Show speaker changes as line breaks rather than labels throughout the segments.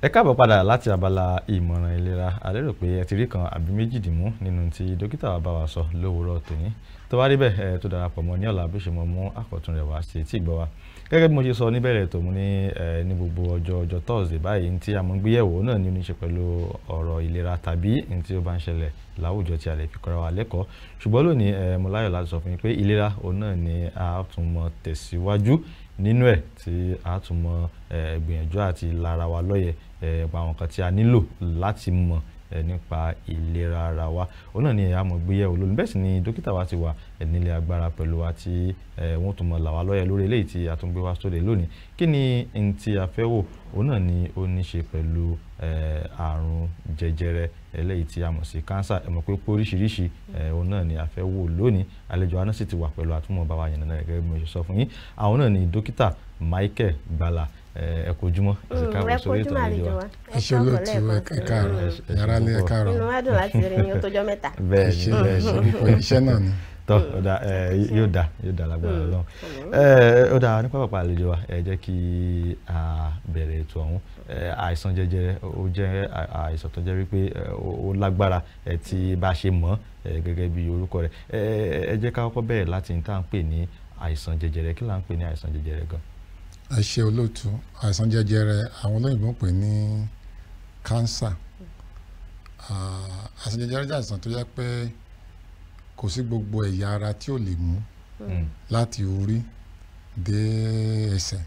Ẹ káàbọ̀ padà láti abala ìmọ̀ràn ìlera. A lérò pé ẹ ti rí kan àbí méjì dìmú nínú tí dókítà wa bá wa sọ lówùúrọ̀ tòní. Tó bá rí bẹ́ẹ̀, ẹ tó darapọ̀ mọ́ ní ọ̀la bí ó ṣe mọ́ mú àkọ́tún rẹ̀ wá sí etí ìgbọ́ wa. Gẹ́gẹ́ bí mo ṣe sọ níbẹ̀rẹ̀ ètò, mo ní ẹ ní gbogbo ọjọ́ ọjọ́ Thursday báyìí tí a mọ̀ ń gbéyẹ̀wò náà ní ó ní ṣe pẹ̀lú ọ̀rọ̀ ìlera tàbí ní tí ó bá ń ṣẹlẹ̀ láwùjọ tí a lè fi kọ́ra wa lẹ́kọ̀ọ́. Ṣùgbọ́n lónìí, ẹ mo láyọ̀ láti sọ fún yín pé ìlera òun náà ni a tún mọ tẹ̀síwájú nínú ẹ̀, tí a tún mọ gbìyànjú àti lára wa lọ́yẹ̀ pa àwọn nǹkan tí a nílò láti mọ̀ nípa ìlera ara wa. Òun náà ni a mọ̀ gbéyẹ̀wò lónìí. Bẹ́ẹ̀ sì ni dókítà wa ti wà nílé agbára pẹ̀lú wa tí wọ́n tún mọ̀ là wá lọ́yẹ̀ lórí eléyìí tí a tún gbé wá sóde lónìí. Kí ni n tí a fẹ́ wò? Òun náà ni ó ní ṣe pẹ̀lú àrùn jẹjẹrẹ eléyìí tí a mọ̀ sí cancer. Ẹ mọ̀ pé oríṣiríṣi, òun náà ni a fẹ́ wò lónìí. Àlejò wa náà sì ti wà pẹ̀lú àtúmọ̀ bá wa yànnàná rẹ̀ gẹ́gẹ́ bí mo ṣe sọ fún yín. Àwọn náà ni Dókítà Michael Gbala. Ẹ kú ojúmọ́, ẹ sì káàbọ̀ sórí ètò, àlejò wa.
Ẹ ṣé olóòtú, ẹ káàárọ̀, yàrá lé, ẹ káàárọ̀.
Inú wa dùn láti rí yín, ó tọ́jọ́ mẹ́ta.
Bẹ́ẹ̀ ni, bẹ́ẹ̀
ni, iṣẹ́ náà ni.
Tọ́ ó dà, ẹ yóò dà, yóò dà lágbára Ọlọ́run. Ó dà ní pápá. Àlejò wa, ẹ jẹ́ kí a bẹ̀rẹ̀ ètò ọ̀hún. Àìsàn jẹjẹrẹ ó jẹ́ àìsàn tó jẹ́ wípé ó lágbára tí bá ṣe mọ̀ gẹ́gẹ́ bí orúkọ rẹ̀. Ẹ jẹ́ ká kọ́kọ́ bẹ̀rẹ̀ láti ní tá à ń pè ní àìsàn jẹjẹrẹ. Kí là ń pè ní àìsàn jẹjẹrẹ gan?
Ẹ ṣé olóòtú. Àìsàn jẹjẹrẹ, àwọn olóyìnbó ń pè ní cancer. Àìsàn jẹjẹrẹ jẹ́ àìsàn tó jẹ́ pé kò sí gbogbo ẹ̀yà ara tí ò lè mú láti orí dé ẹsẹ̀.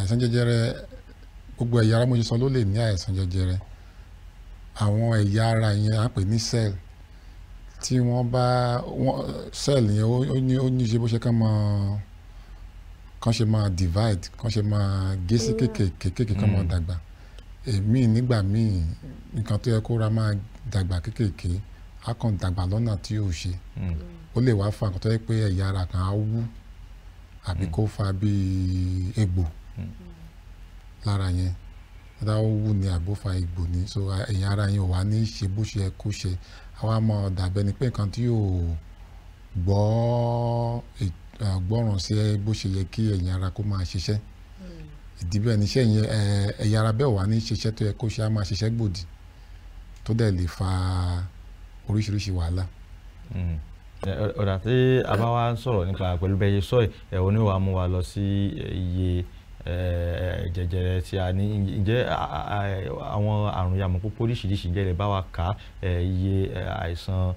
Àìsàn jẹjẹrẹ, gbogbo ẹ̀yà ara mo ṣe sọ ló lè ní àìsàn jẹjẹrẹ. Àwọn ẹ̀yà ara yẹn à ń pè ní cell. Tí wọ́n bá cell yẹn, ó ní ṣe bó ṣe kàn máa kàn ṣe máa divide, kàn ṣe máa gé sí kéékèèké kéékèèké, kàn máa dàgbà. Èmi nígbà míì, nǹkan tó yẹ kó ra máa dàgbà kéékèèké á kàn dàgbà lọ́nà tí ò ṣe. Ó lè wá fa nǹkan tó yẹ pé ẹ̀yà ara kan á wú àbí kó fa bíi egbò lára yẹn. Tó wú ni àbó fa egbò ni, so ẹ̀yà ara yẹn ò wá ní ṣe bó ṣe yẹ kó ṣe. Àwa mọ̀ dàbẹ́ ni pé nǹkan tí yóò gbọ́ gbọ́ràn sí bó ṣe yẹ kí ẹ̀yà ara kó máa ṣiṣẹ́. Ìdí bẹ́ẹ̀ ni iṣẹ́ yẹn, ẹ̀yà ara bẹ́ẹ̀ wà ní ṣiṣẹ́ tó yẹ kó ṣe, á máa ṣiṣẹ́ gbòdì tó dẹ̀ lè fa oríṣiríṣi wàhálà.
Ọ̀dà, tí a bá wá ń sọ̀rọ̀ nípa pẹ̀lú bẹ́ẹ̀ ṣe sọ ẹ̀, òní wàá mú wa lọ sí iye jẹjẹrẹ tí a ní. Ǹjẹ́ àwọn àrùn yàmọ̀ púpọ̀ oríṣiríṣi, ǹjẹ́ lè bá wa kà á iye àìsàn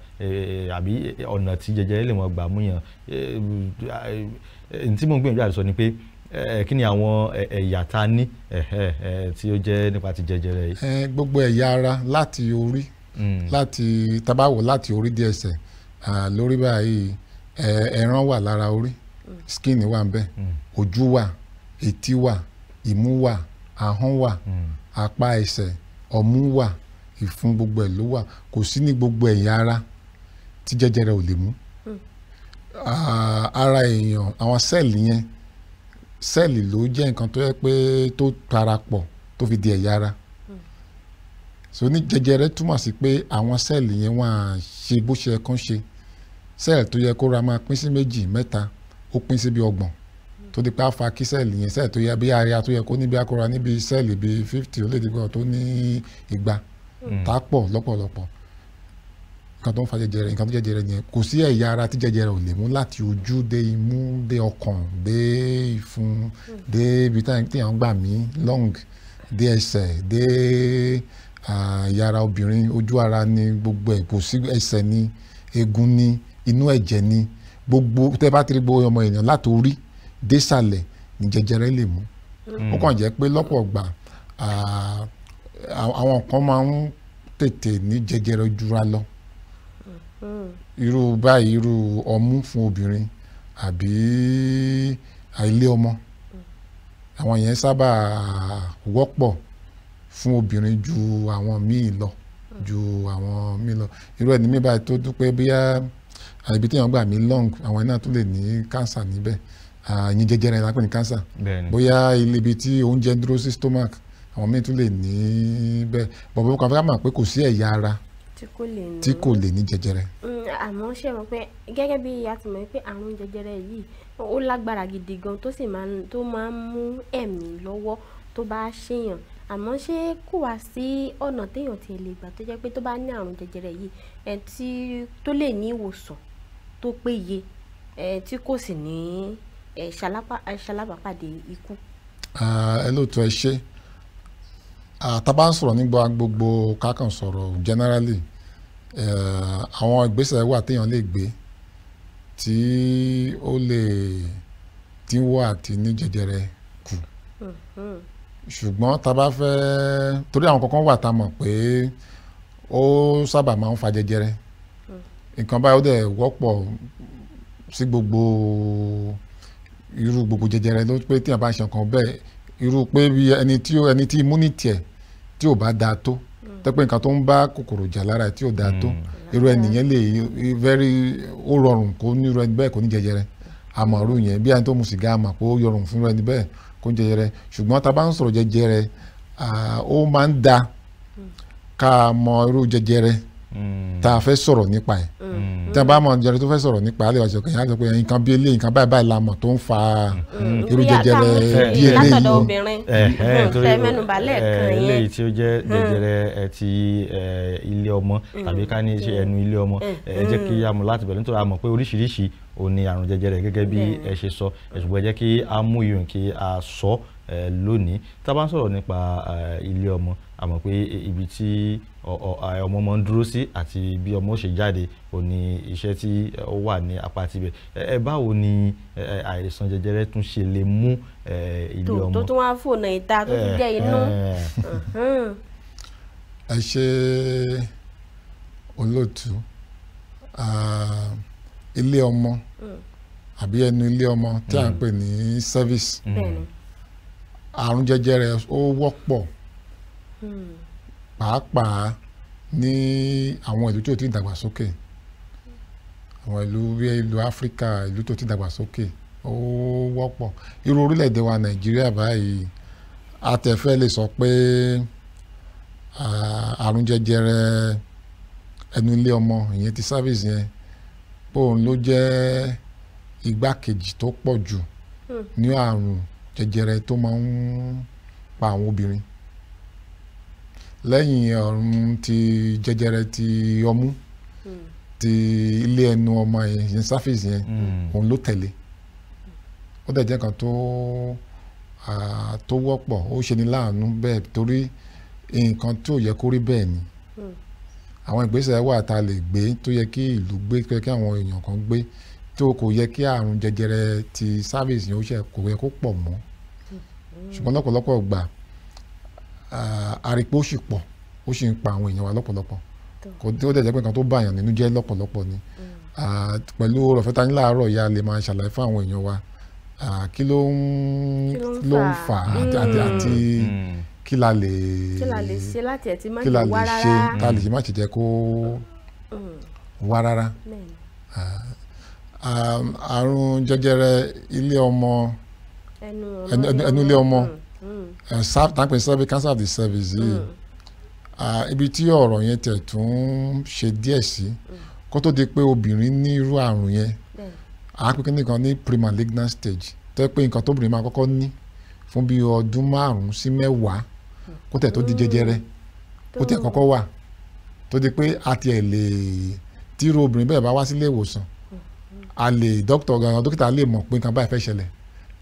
àbí ọ̀nà tí jẹjẹrẹ lè mọ̀ gbà mú yàn? Tí mo ń gbìyànjú àti sọ ni pé kí ni àwọn ẹ̀yà tá a ní tí ó jẹ́ nípa ti jẹjẹrẹ yìí?
Gbogbo ẹ̀yà ara láti orí, láti tá bá wò láti orí dé ẹsẹ̀, lórí báyìí, ẹran wà lára orí, skin wà ńbẹ̀, ojú wà, etí wà, imú wà, ahọ́n wà, apá, ẹsẹ̀, ọmú wà, ìfun, gbogbo ẹ̀ ló wà. Kò sí ní gbogbo ẹ̀yà ara tí jẹjẹrẹ ò lè mú. Ara èèyàn, àwọn cell yẹn, cell ló jẹ́ nǹkan tó yẹ pé tó parapọ̀ tó fi di ẹ̀yà ara. So ní jẹjẹrẹ túmọ̀ sí pé àwọn cell yẹn, wọ́n á ṣe bó ṣe yẹ kán ṣe. Cell tó yẹ kó ra máa pín sí méjì, mẹ́ta, ó pín sí bí 30, tó di pé á fa kí cell yẹn, cell tó yẹ bí ara tó yẹ kó níbi akóra níbi cell bí 50, ó lè di pé tó ní 200, tá a pọ̀ lọ́pọ̀lọpọ̀. Nǹkan tó ń fa jẹjẹrẹ, nǹkan tó jẹjẹrẹ nìyẹn. Kò sí ẹ̀yà ara tí jẹjẹrẹ ò lè mú, láti ojú dé imú dé ọkàn dé ìfun dé ibi tí à ń gbà mí, lung, dé ẹsẹ̀, dé ẹ̀yà ara obìnrin, ojú ara ni, gbogbo ẹ̀. Kò sí ẹsẹ̀ ni, eegun ni, inú ẹ̀jẹ̀ ni, gbogbo tẹ́ bá ti rí gbogbo ọmọ èèyàn láti orí dé ìsàlẹ̀ ní jẹjẹrẹ lè mú. Ó kàn jẹ́ pé lọ́pọ̀ ìgbà, àwọn kan máa ń tètè ní jẹjẹrẹ jura lọ. Irú báyìí, irú ọmú fún obìnrin àbí ilé ọmọ, àwọn yẹn sábà wọ́pọ̀ fún obìnrin ju àwọn míì lọ, ju àwọn míì lọ. Irú ẹni mi báyìí tó dúpẹ́ bóyá ibi tí èèyàn gbà mí, lung, àwọn náà tún lè ní cancer níbẹ̀. Ìyẹn jẹjẹrẹ la pè ní cancer. Bóyá ilé ibi tí oúnjẹ dúró sí, stomach, àwọn míì tún lè ní bẹ́ẹ̀. Bọ̀bọ̀ kan fẹ́ mọ̀ pé kò sí ẹ̀yà ara
tí kò lè ní
tí kò lè ní jẹjẹrẹ.
Àmọ́ ṣe mọ̀ pé gẹ́gẹ́ bí a ti mọ̀ pé àrùn jẹjẹrẹ yìí, ó lágbára gidi gan, tó sì máa ń tó máa ń mú ẹ̀mí lọ́wọ́. tó bá ṣèyàn. Àmọ́ ṣé kò wá sí ọ̀nà téèyàn ti lè gbà tó jẹ́ pé tó bá ní àrùn jẹjẹrẹ yìí ẹ tí tó lè ní ìwòsàn tó péye, ẹ tí kò sì ní ẹ ṣalábàápàdé ikú?
Ẹ lóòótọ́, ẹ ṣe. Tá bá ń sọ̀rọ̀ nígbà gbogbo, ká kàn sọ̀rọ̀ generally, àwọn ìgbésẹ̀ wà téèyàn lè gbé tí ó lè dínwó àti ní jẹjẹrẹ kù. Ṣùgbọ́n tá bá fẹ́, torí àwọn kankan wà tá a mọ̀ pé ó sábà máa ń fa jẹjẹrẹ, nǹkan báyìí, ó dẹ̀ wọ́pọ̀ sí gbogbo irú gbogbo jẹjẹrẹ ló pé téèyàn bá ń ṣe nǹkan bẹ́ẹ̀, irú pé bí ẹni tí immunity ẹ̀ tí ò bá dáa tó, tẹ́ pé nǹkan tó ń bá kòkòrò jà lára ẹ̀ tí ò dáa tó, irú ẹnìyẹn lè very, ó rọrùn kó ní irú ẹni bẹ́ẹ̀ kó ní jẹjẹrẹ. Àmọ́ irú yẹn, bí ẹni tó mu sìgá, àmọ́ pé ó rọrùn fún irú ẹni bẹ́ẹ̀ kó ní jẹjẹrẹ. Ṣùgbọ́n tá a bá ń sọ̀rọ̀ jẹjẹrẹ, ó máa ń da ká mọ irú jẹjẹrẹ tá a fẹ́ sọ̀rọ̀ nípa ẹ̀. Tí a bá mọ jẹjẹrẹ tó fẹ́ sọ̀rọ̀ nípa ẹ̀, lè wá sọ pé yẹn á sọ pé nǹkan bí eléyìí, nǹkan báyìí báyìí la mọ̀ tó ń fa irú jẹjẹrẹ bí eléyìí.
Látọ̀dọ̀ obìnrin tẹ́ mẹ́nubà lẹ́ẹ̀kan yẹn.
Eléyìí tí ó jẹ́ jẹjẹrẹ ẹ ti ilé ọmọ tàbí ká ní ṣe ẹnu ilé ọmọ, ẹ jẹ́ kí a mọ̀ láti bẹ̀rẹ̀, nítorí a mọ̀ pé oríṣiríṣi ò ní àrùn jẹjẹrẹ gẹ́gẹ́ bí ẹ ṣe sọ. Ṣùgbọ́n ẹ jẹ́ kí a mú ìyún kí a sọ lónìí. Tá a bá ń sọ̀rọ̀ nípa ilé ọmọ, a mọ̀ pé ibi tí ọmọ máa ń dúró sí àti bí ọmọ ó ṣe jáde ò ní iṣẹ́ tí ó wà ní apá tibẹ̀. Ẹ báwo ni àìsàn jẹjẹrẹ tún ṣe lè mú ilé ọmọ
tó tún wá fònà ìta tó tún jẹ́ inú?
Ẹ ṣe, olóòtú. Ilé ọmọ àbí ẹnu ilé ọmọ tí à ń pè ní cervix, àrùn jẹjẹrẹ ó wọ́pọ̀, pàápàá ní àwọn ìlú tí ò tí ì dàgbàsókè, àwọn ìlú bí ìlú Áfíríkà, ìlú tó ti dàgbàsókè, ó wọ́pọ̀. Irú orílẹ̀-èdè wa Nàìjíríà báyìí, a tẹ̀ fẹ́ lè sọ pé àrùn jẹjẹrẹ ẹnu ilé ọmọ, ìyẹn ti cervix yẹn, òun ló jẹ́ igbákejì tó pọ̀ jù ní àrùn jẹjẹrẹ tó máa ń pa àwọn obìnrin lẹ́yìn àrùn ti jẹjẹrẹ ti ọmú, ti ilé ẹnu ọmọ yẹn, ìyẹn cervix yẹn, òun ló tẹ̀lé. Ó dẹ̀ jẹ́ nǹkan tó wọ́pọ̀. Ó ṣe ní láàánú bẹ́ẹ̀, torí nǹkan tí ò yẹ kó rí bẹ́ẹ̀ ni. Àwọn ìgbésẹ̀ wà tá a lè gbé, tó yẹ kí ìlú gbé, tó yẹ kí àwọn èèyàn kan gbé, tó kò yẹ kí àrùn jẹjẹrẹ ti cervix yẹn ó ṣe, kò yẹ kó pọ̀ mọ́. Ṣùgbọ́n lọ́pọ̀lọpọ̀ gbà, a rí pé ó sì pọ̀, ó sì ń pa àwọn èèyàn wa lọ́pọ̀lọpọ̀. Kò tí ó dẹ̀ jẹ́ pé nǹkan tó bá èèyàn nínú jẹ́ lọ́pọ̀lọpọ̀ ni. Pẹ̀lú ọ̀rọ̀ ta ní láàárọ̀ yìí, a lè máa ṣàlàyé fún àwọn èèyàn wa kí ló ń fà á àti kí la lè
kí la lè ṣe láti ẹ̀ tí má
kí la
jẹ́
lè
wá
ṣe
rárá.
Tá a lè ṣe má ṣe jẹ́ kó wá rárá. Àrùn jẹjẹrẹ ilé ọmọ,
ẹnu
ẹnu ilé ọmọ, tá à ń pè ní cervix, cancer of the cervix yìí, ibi tí ọ̀rọ̀ yẹn tẹ̀ tún ṣe díẹ̀ sí, kó tó di pé obìnrin ní irú àrùn yẹn, à ń pè kíní kan ní pre-malignant stage, tó yẹ pé nǹkan tóbìnrin máa kọ́kọ́ ní fún bí ọdún 5 sí 10 kó tẹ̀ tó di jẹjẹrẹ, kó tẹ̀ kọ́kọ́ wà, tó di pé a tiẹ̀ lè, tí irú obìnrin bẹ́ẹ̀ bá wá sílé ìwòsàn, a lè dókítà gan, dókítà lè mọ̀ pé nǹkan báyìí fẹ́ ṣẹlẹ̀,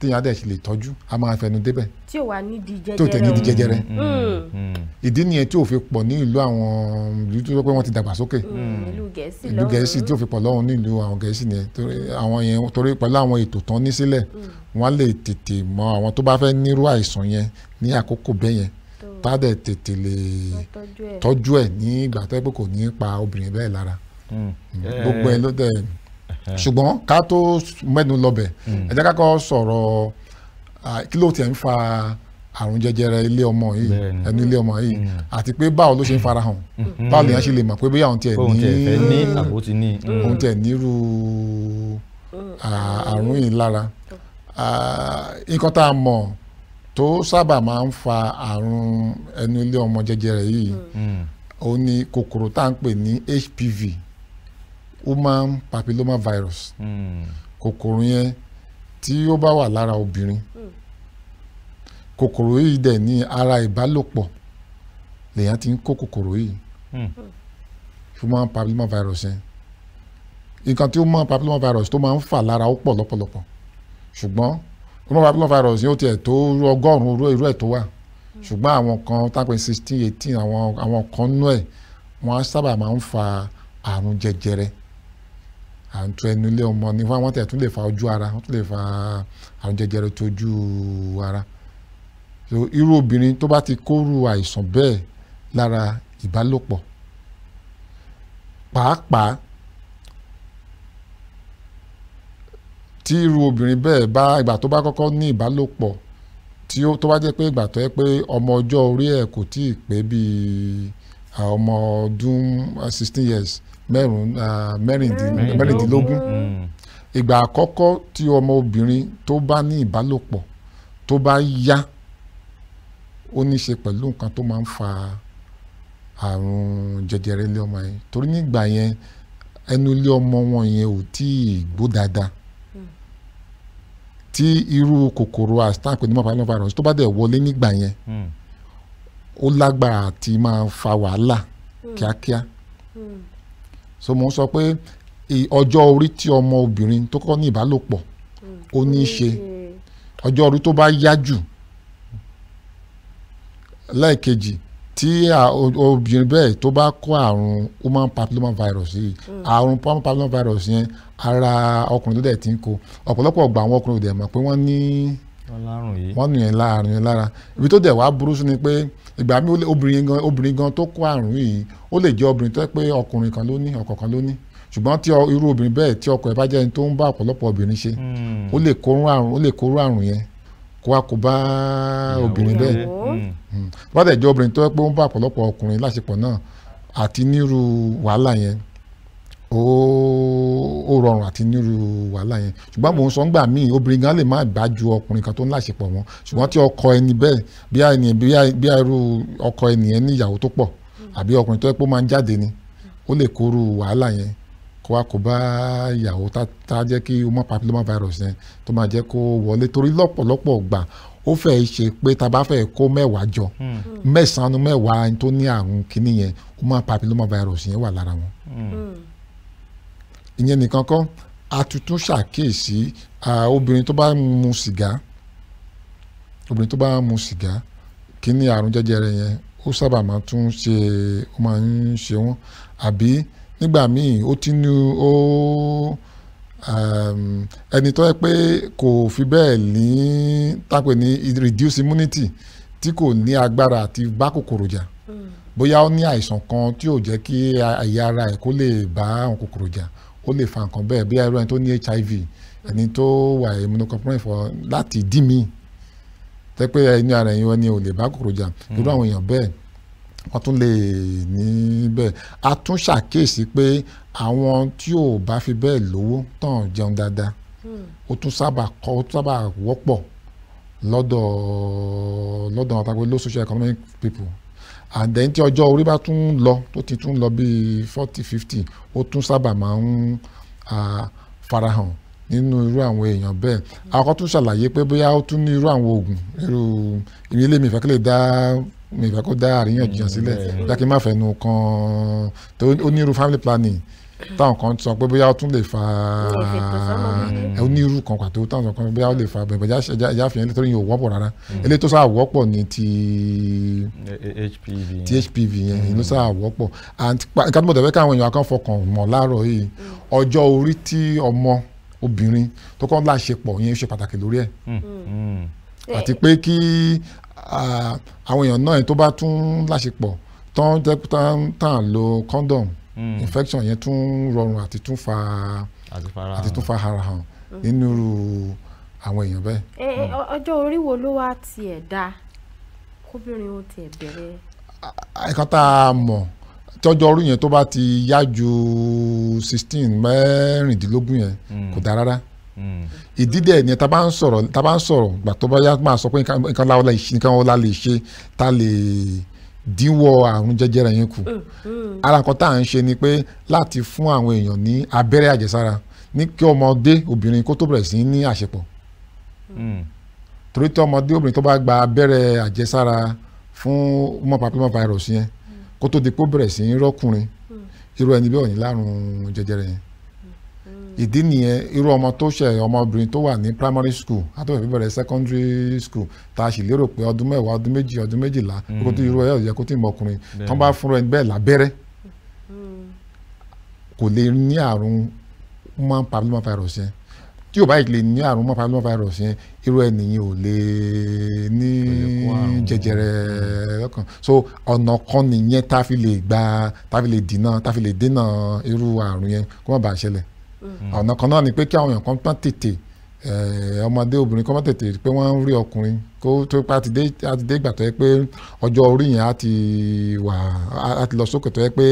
téèyàn á dẹ̀ ṣe lè tọ́jú, a máa fẹnu débẹ̀
tí ò wá nídìí jẹjẹrẹ.
Tí ò tẹ̀ nídìí jẹjẹrẹ. Ìdí nìyẹn tí ò fi pọ̀ ní ìlú, àwọn ìlú tó jẹ́ pé wọ́n ti dàgbà sókè,
ìlú Gẹ̀ẹ́sì.
Ìlú Gẹ̀ẹ́sì, tí ò fi pọ̀ lọ́hùn ní ìlú àwọn Gẹ̀ẹ́sì nìyẹn, torí àwọn yẹn, torí pẹ̀lú àwọn ètò tán ní sílẹ̀, wọ́n lè tètè mọ àwọn tó bá fẹ́ nírú àìsàn yẹn ní àkókò bẹ́ẹ̀ yẹn, tá dẹ̀ tètè lè
tọ́jú ẹ̀.
Tọ́jú ẹ̀ ní ìgbà tó yẹ pé kò ní pa obìnrin bẹ́ẹ̀ lára. Gbogbo ẹ̀ ló dẹ̀. Ṣùgbọ́n ká tó mẹ́nu lọ́bẹ̀, ẹ jẹ́ ká kọ́ sọ̀rọ̀ kí ló tiẹ̀ ń fa àrùn jẹjẹrẹ ilé ọmọ yìí, ẹnu ilé ọmọ yìí, àti pé báwo ló ṣe ń farahàn, báwo lèèyàn ṣe lè mọ̀ pé bóyá òun tiẹ̀
òun
ní
tiẹ̀ fẹ́ ní àbó ti ní.
Òun tiẹ̀ nírú àrùn yìí lára. Nǹkan tá a mọ̀ tó sábà máa ń fa àrùn ẹnu ilé ọmọ jẹjẹrẹ yìí, òun ni kòkòrò tá à ń pè ní HPV, human papilloma virus. Kòkòrò yẹn, tí ó bá wà lára obìnrin, Kòkòrò yìí dẹ̀ ní ara ìbálòpọ̀ lèèyàn ti ń kó kòkòrò yìí. Human papilloma virus yẹn, nǹkan tí human papilloma virus tó máa ń fà lára ó pọ̀ lọ́pọ̀lọpọ̀, ṣùgbọ́n human papilloma virus yẹn ó tiẹ̀ tó 100 irú ẹ̀ tó wà, ṣùgbọ́n àwọn kan tápẹ́ 16, 18, àwọn kan nú ẹ̀ wọ́n á sábà máa ń fa àrùn jẹjẹrẹ, àrùn tó ẹnu ilé ọmọ ní wọ́n tẹ̀ tún lè fa ojú ara, wọ́n tún lè fa àrùn jẹjẹrẹ tó ojú ara. So irú obìnrin tó bá ti kóru àìsàn bẹ́ẹ̀ lára ìbálòpọ̀, pàápàá tí irú obìnrin bẹ́ẹ̀ bá ìgbà tó bá kọ́kọ́ ní ìbálòpọ̀, tí ó tó bá jẹ́ pé ìgbà tó yẹ pé ọmọ ọjọ́ orí ẹ̀ kò tí ì pé bíi ọmọ ọdún 16 years, mẹ́rìndínlógún, ìgbà àkọ́kọ́ tí ọmọ obìnrin tó bá ní ìbálòpọ̀ tó bá yá, ó ní ṣe pẹ̀lú nǹkan tó máa ń fa àrùn jẹjẹrẹ ilé ọmọ yẹn, torí nígbà yẹn ẹnu ilé ọmọ wọn yẹn ò tí ì gbó dáadáa. Tí irú kòkòrò àìsàn pé ní papilloma virus tó bá dẹ̀ wọlé nígbà yẹn, ó lágbára àti máa fa wàhálà kíákíá. So mo ń sọ pé ọjọ́ orí tí ọmọ obìnrin tó kọ́ ní ìbálòpọ̀ ó ní í ṣe, ọjọ́ orí tó bá yá jù. Lẹ́ẹ̀kejì, tí obìnrin bẹ́ẹ̀ tó bá kó àrùn human papilloma virus yìí, àrùn human papilloma virus yẹn ara ọkùnrin tó dẹ̀ ti ń kó, ọ̀pọ̀lọpọ̀ ọgbà àwọn ọkùnrin ò dẹ̀ mọ̀ pé wọ́n ní wọ́n nù yẹn láàrùn yẹn lára. Ibi tó dẹ̀ wá burú sí ni pé ìgbà mi obìnrin gan tó kó àrùn yìí, ó lè jẹ́ obìnrin tó yẹ pé ọkùnrin kan ló ní, ọkọ kan ló ní, ṣùgbọ́n tí irú obìnrin bẹ́ẹ̀ tí ọkọ ẹ̀ bá jẹ́ ẹni tó ń bá ọ̀pọ̀lọpọ̀ obìnrin ṣe, ó lè kóró àrùn yẹn kó wá kó bá obìnrin bẹ́ẹ̀. Tó bá dẹ̀ jẹ́ obìnrin tó yẹ pé ó ń bá ọ̀pọ̀lọpọ̀ ọkùnrin láṣepọ̀ náà, àti nírú wàhálà yẹn ó rọrùn àti nírú wàhálà yẹn. Ṣùgbọ́n mò ń sọ ńgbà míì obìnrin gan lè má gbà ju ọkùnrin kan tó ń láṣepọ̀ wọn, ṣùgbọ́n tí ọkọ ẹni bẹ́ẹ̀ bí irú ọkọ ẹni yẹn ní ìyàwó tó pọ̀, àbí ọkùnrin tó yẹ pé ó máa ń jáde ni, ó lè kóró wàhálà yẹn kó wá kó bá ìyàwó tá jẹ́ kí human papilloma virus yẹn tó máa jẹ́ kó wọlé. Torí lọ́pọ̀lọpọ̀ gbà ó fẹ́ ṣe pé tá a bá fẹ́ kó 10 jọ, 9 nínú 10 ẹni tó ní àrùn kínní yẹn, human papilloma virus yẹn wà lára wọn. Ìyẹn nìkan kọ́, a tuntun ṣàkíyèsí obìnrin tó bá mu sìgá, obìnrin tó bá mu sìgá, kínní àrùn jẹjẹrẹ yẹn ó sábà máa tún ṣe, ó máa ń ṣe wọ́n. Àbí nígbà míì ó ti ní ó ẹni tó yẹ pé kò fi bẹ́ẹ̀ ní tápẹ̀ ní reduce immunity, tí kò ní agbára àti bá kòkòrò jà, bóyá ó ní àìsàn kan tí ò jẹ́ kí ẹ̀yà ara ẹ̀ kó lè bá àwọn kòkòrò jà, ó lè fa nǹkan bẹ́ẹ̀. Bí irú ẹni tó ní HIV, ẹni tó wà immunocompromised for láti dí mi tẹ́ pé ẹni ara ẹ̀yìn ẹni ò lè bá kòkòrò jà, irú àwọn èèyàn bẹ́ẹ̀ wọ́n tún lè ní bẹ́ẹ̀. A tún ṣàkíyèsí pé àwọn tí ò bá fi bẹ́ẹ̀ lówó tán jẹun dáadáa, ó tún sábà wọ́pọ̀ lọ́dọ̀ àwọn tàbí low social economic people. And then tí ọjọ́ orí bá tún lọ, tó ti tún lọ bíi 40, 50, ó tún sábà máa ń farahàn nínú irú àwọn èèyàn bẹ́ẹ̀. Àwọn kan tún ṣàlàyé pé bóyá ó tún ní irú àwọn oògùn, irú ìmílẹ̀ mi ìfẹ́ kí lè dá mi ìfẹ́ kó dá àríyànjiyàn sílẹ̀, bí a kì í má fẹnu kan tó ó ní irú family planning táwọn kan sọ pé bóyá ó tún lè fa ó ní irú kan pàtó táwọn sọ pé bóyá ó lè fa bẹ̀rẹ̀ ẹja fi hàn nítorí yìí ò wọ́pọ̀ rárá. Eléyìí tó sáà wọ́pọ̀ ní ti HPV yẹn ló sáà wọ́pọ̀. Nǹkan tó mọ̀ tẹ̀wé káwọn èèyàn kan fọkàn mọ̀ láàárọ̀ yìí, ọjọ́ orí tí ọmọ obìnrin tó kọ́ láṣepọ̀ yẹn ṣe pàtàkì lórí ẹ̀, àti pé kí àwọn èèyàn náà tó bá tún láṣepọ̀ tán lo condom, infection yẹn tún rọrùn àti tún fa ara hàn nínú àwọn èèyàn bẹ́ẹ̀.
Ọjọ́ orí wo ló wá tiẹ̀ dá kóbìnrin ó tiẹ̀ bẹ̀rẹ̀?
Ẹ̀ka tá a mọ̀ tọ́jọ́ orí yẹn tó bá ti yá ju 16 mẹ́rìndínlógún yẹn kò dáa rárá. Ìdí dẹ̀ ni tá bá ń sọ̀rọ̀ gbà tó bá yá máa sọ pé nǹkan wo la lè ṣe tá lè dínwọ́ àrùn jẹjẹrẹ yẹn kù. Ara nǹkan tá à ń ṣe ni pé láti fún àwọn èèyàn ní abẹ́rẹ́ àjẹsára ní kí ọmọdé obìnrin kó tó bẹ̀rẹ̀ sí ní àṣepọ̀. Torí tí ọmọdé obìnrin tó bá gba abẹ́rẹ́ àjẹsára fún human papilloma virus yẹn, kó tó di pé ó bẹ̀rẹ̀ sí í rọ́kùnrin, irú ẹni bẹ́ẹ̀ ò ní lárùn jẹjẹrẹ yẹn. Ìdí nìyẹn, irú ọmọ tó ṣe ọmọbìnrin tó wà ní primary school àtọ́fẹ́ bẹ̀rẹ̀ secondary school, tá a sì lérò pé ọdún 10, ọdún 2, ọdún 12, kó tó irú ẹ̀ yẹ kó tí ì mọ ọkùnrin, tó bá fúnra ẹni bẹ́ẹ̀ lábẹ́rẹ́, kò lè ní àrùn human papilloma virus yẹn. Tí ò bá yìí lè ní àrùn human papilloma virus yẹn, irú ẹni yẹn ò lè ní jẹjẹrẹ lọ́kàn. So ọ̀nà kan nìyẹn tá a fi lè gbà, tá a fi lè dènà, tá a fi lè dènà irú àrùn yẹn kó má bàa ṣẹlẹ̀. Ọ̀nà kan náà ni pé kí àwọn èèyàn kan tán tètè, ọmọdé obìnrin kan má tètè pé wọ́n ń rí ọkùnrin, kó tó pa á ti dé ìgbà tó yẹ pé ọjọ́ orí yẹn á ti wà, á ti lọ sókè, tó yẹ pé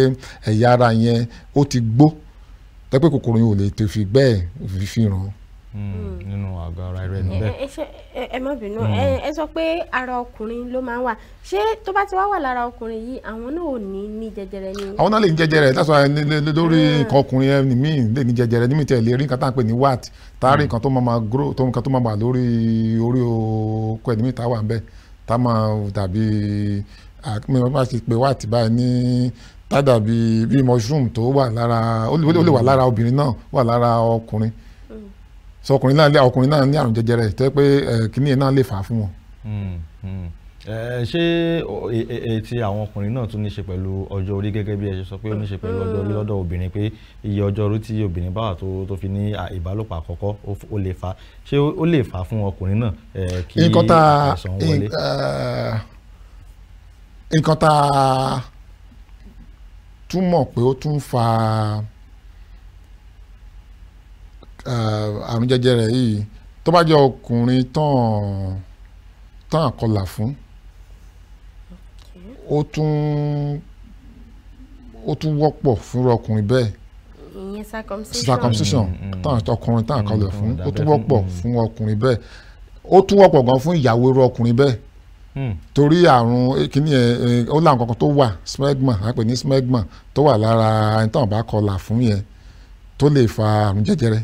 ẹ̀yà ara yẹn ó ti gbó, tó yẹ pé kòkòrò yẹn ò lè tó fi gbẹ́ ẹ̀ fi ràn.
Nínú àgọ́ ara rẹ̀ níbẹ̀.
Ẹ má bínú, ẹ sọ pé ara ọkùnrin ló máa ń wà. Ṣé tó bá ti wá wà lára ọkùnrin yìí, àwọn náà ò ní ní jẹjẹrẹ ni?
Àwọn náà lè ní jẹjẹrẹ. That's why lórí nǹkan ọkùnrin yẹn míì lè ní jẹjẹrẹ ní mi tẹ̀ lè rí nǹkan tá à ń pè ní wart, tá a rí nǹkan tó máa grow, tó nǹkan tó máa wà lórí orí okó ẹni míì tá a wà ń bẹ̀, tá a máa dàbí mi máa ti pè wart báyìí ní tá dàbí bí mushroom tó wà lára, ó lè wà lára obìnrin náà, wà lára ọkùnrin. So ọkùnrin náà ní àrùn jẹjẹrẹ tó yẹ pé kíní yẹn náà lè fà á fún wọn.
Ṣé ti àwọn ọkùnrin náà tún ní ṣe pẹ̀lú ọjọ́ orí, gẹ́gẹ́ bí ẹ ṣe sọ pé ó ní ṣe pẹ̀lú ọjọ́ orí lọ́dọ̀ obìnrin, pé iye ọjọ́ orí tí obìnrin bá wà tó fi ní ìbálòpọ̀ àkọ́kọ́ ó lè fà, ṣé ó lè fà fún ọkùnrin náà kí àìsàn wọlé?
Nǹkan tá a túmọ̀ pé ó tún fa àrùn jẹjẹrẹ yìí, tó bá jẹ́ ọkùnrin tán àkọlà fún, ó tún wọ́pọ̀ fún ọkùnrin bẹ́ẹ̀.
Ìyẹn
circumcision tán ọkùnrin tán àkọlà fún, ó tún wọ́pọ̀ fún ọkùnrin bẹ́ẹ̀. Ó tún wọ́pọ̀ gan fún ìyàwó irú ọkùnrin bẹ́ẹ̀, torí àrùn kíní ẹ̀ ó láwọn kankan tó wà, smegma, à ń pè ní smegma, tó wà lára ẹni tán bá kọlà fún yẹn, tó lè fa àrùn jẹjẹrẹ.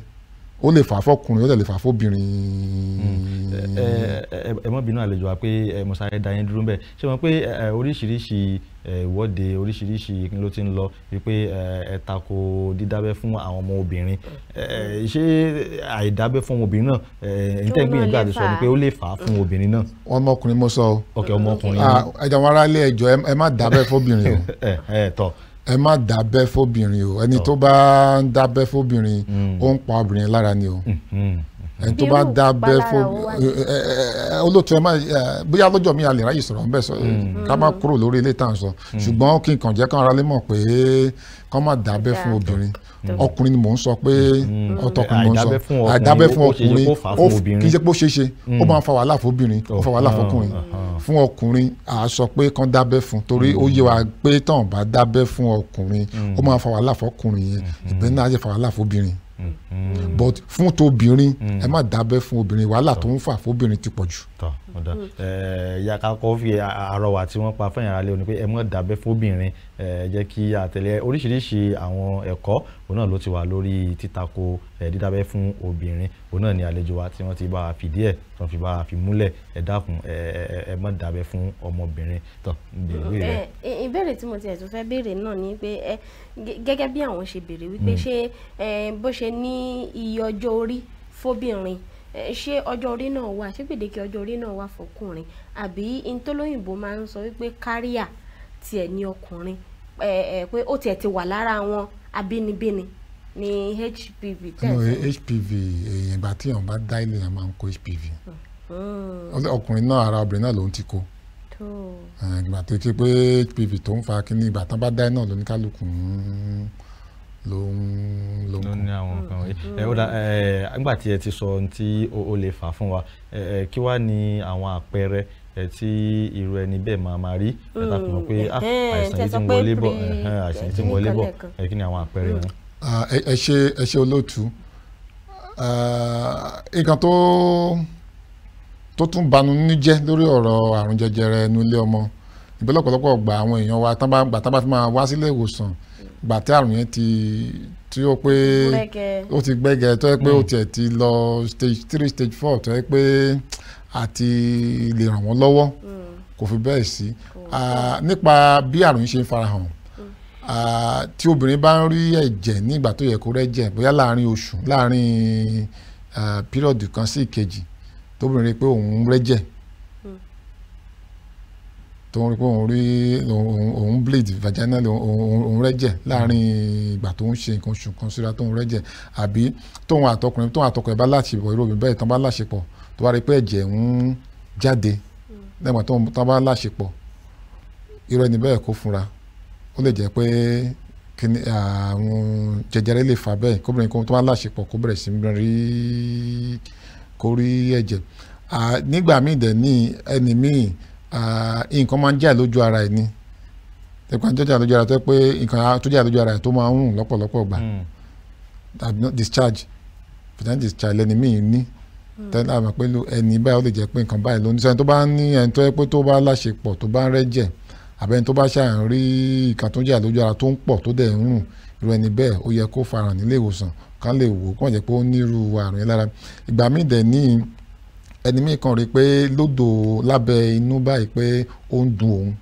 Ó lè fà fọkùnrin, ó lè fà fóbìnrin.
Ẹ má bínú àlejò wa pé mo sáré dá yín dúró bẹ́ẹ̀. Ṣé mo pé oríṣiríṣi ìwọ́de, oríṣiríṣi ló ti ń lọ wípé ẹ tako dídábẹ́ fún àwọn ọmọ obìnrin. Ṣé àìdábẹ́ fún ọmọbìnrin náà, ẹ̀yin tẹ́ ń gbìyànjú àti sọ ni pé ó lè fà á fún obìnrin náà?
Ọmọkùnrin mo sọ o.
Ok, ọmọkùnrin.
Ẹ̀jẹ̀ wọn aráalé, ẹjọ́ ẹ má dábẹ́ fóbìnrin o. Ẹ má dábẹ́ fóbìnrin o. Ẹni tó bá ń dábẹ́ fóbìnrin, ó ń pa obìnrin lára ni o. Ẹni tó bá dábẹ́ fóbìnrin, olóòtú ẹ má bóyá lọ́jọ́ mi a lè ráyè sọ̀rọ̀ ńbẹ̀ sọ, ká má kúrò lórí ilé tá à ń sọ, ṣùgbọ́n kí n kàn jẹ́ kán ara lè mọ̀ pé kán má dábẹ́ fún obìnrin. Ọkùnrin ni mò ń sọ pé ọtọkùnrin mò ń sọ, àìdábẹ́ fún ọkùnrin kì í ṣe pé ó ṣeé ṣe, ó máa ń fa wàhálà fóbìnrin, ó fa wàhálà fọkùnrin. Fún ọkùnrin à sọ pé kán dábẹ́ fún, torí ó yé wa pé tán bá dábẹ́ fún ọkùnrin, ó máa ń fa wàhálà fọkùnrin yẹn, ìbẹ́ náà á jẹ́ fa wàhálà fóbìnrin. But fún tóbìnrin, ẹ má dábẹ́ fún obìnrin, wàhálà tó ń fà fóbìnrin ti pọ̀ jù.
Ìyá kakọ́ fi àrọwà tí wọ́n pa fẹ́yìn ara lé o ní pé ẹ má dábẹ́ fóbìnrin, jẹ́ kí àtẹ̀lé oríṣiríṣi àwọn ẹ̀kọ́ òun náà ló ti wà lórí títakò dídábẹ́ fún obìnrin. Òun náà ni àlejò wa tí wọ́n ti bá a fìdí ẹ̀, tí wọ́n fi bá a fi múlẹ̀. Ẹ dákun, ẹ má dábẹ́ fún ọmọbìnrin. Tọ́ ìbéèrè rẹ.
Ìbéèrè tí mo tiẹ̀ tún fẹ́ béèrè náà ni pé gẹ́gẹ́ bí àwọn ṣe béèrè wípé ṣé bó ṣe ní iye ọjọ́ orí fóbìnrin, ṣé ọjọ́ orí náà wà, ṣé gbèdéke ọjọ́ orí náà wà fọkùnrin, àbí ntọ́lóyìnbó máa ń sọ wípé káríà tiẹ̀ ní ọkùnrin, pé ó tiẹ̀ ti wà lára wọn abínibíni ní HPV
tẹ́sán? HPV èèyàn ìgbà tí èèyàn bá dá ilé yẹn máa ń kó HPV. Ọkùnrin náà ara obìnrin náà ló ń ti kó. Ìgbà tó ti pé HPV tó ń fa kíní, ìgbà tán bá dá iná lóníkálukú ló ń
ní àwọn nǹkan wọ̀nyí. Ó dà, nígbà tí ẹ ti sọ ohun tí ó lè fà fún wa, kí wá ní àwọn àpẹẹrẹ tí irú ẹni bẹ́ẹ̀ máa rí ẹ ta fi mọ̀ pé àìsàn yìí ti ń wọlé bọ̀, àìsàn yìí ti ń wọlé bọ̀, kí ni àwọn àpẹẹrẹ wọn?
Ẹ ṣe olóòtú. Nǹkan tó tún banu nínú jẹ́ lórí ọ̀rọ̀ àrùn jẹjẹrẹ ẹnu ilé ọmọ, ìbílọ̀pọ̀lọpọ̀ gba àwọn èèyàn wa tán bá fi máa wá sílé ìwòsàn, gbà tí àrùn yẹn tí ó pé ó ti gbẹ́gẹ́, tó yẹ pé ó tiẹ̀ ti lọ stage 3 stage 4, tó yẹ pé àti lè ràn wọ́n lọ́wọ́ kò fi bẹ́ẹ̀ sí. Nípa bí àrùn yìí ṣe ń farahàn, tí obìnrin bá ń rí ẹ̀jẹ̀ ní ìgbà tó yẹ kó rẹ́jẹ̀, bóyá láàrin oṣù, láàrin pírọ̀dù kan sí ìkejì, tóbìnrin rí pé òun rẹ́jẹ̀, tó ń rí pé òun rí òun bleed vaginal, òun rẹ́jẹ̀ láàrin ìgbà tó ń ṣe nǹkan oṣù kan síra tó ń rẹ́jẹ̀, àbí tóun àtọkùnrin tóun àtọkùnrin bá láṣepọ̀, irú obìnrin bẹ́ẹ̀ tán bá láṣepọ̀ tó wá rí pé ẹ̀jẹ̀ ń jáde lẹ́gbàá tó bá láṣepọ̀, irú ẹni bẹ́ẹ̀ kó fúnra. Ó lè jẹ́ pé kíni àrùn jẹjẹrẹ lè fà bẹ́ẹ̀, kóbìnrin kó tó bá láṣepọ̀ kó bẹ̀rẹ̀ sí rí kó rí ẹ̀jẹ̀. Nígbà míì dẹ̀ ní ẹni míì, nǹkan máa ń jà lójú ara ẹ̀ ni, nǹkan tó jà lójú ara tó pé nǹkan tó jà lójú ara ẹ̀ tó máa ń rùn lọ́pọ̀lọpọ̀ gbà, discharge, vaginal discharge lẹ́ni míì ní tẹ́lẹ̀ àmọ́ pé ẹni báyìí ó lè jẹ́ pé nǹkan báyìí ló ní. Sẹ́ni tó bá ní ẹni tó yẹ pé tó bá láṣepọ̀ tó bá ń rẹ́jẹ̀, àbẹ́ni tó bá ṣàrùn rí nǹkan tó jà lójú ara tó ń pọ̀ tó dẹ̀ ń rùn, irú ẹni bẹ́ẹ̀ ó yẹ kó farahàn nílé ìwòsàn kán lè wò ó kàn jẹ́ pé ó ní irú àrùn yẹn lára. Ìgbà míì dẹ̀ ní ẹni míì kan rí pé lódò lábẹ́ inú báyìí pé ó ń dùn òun,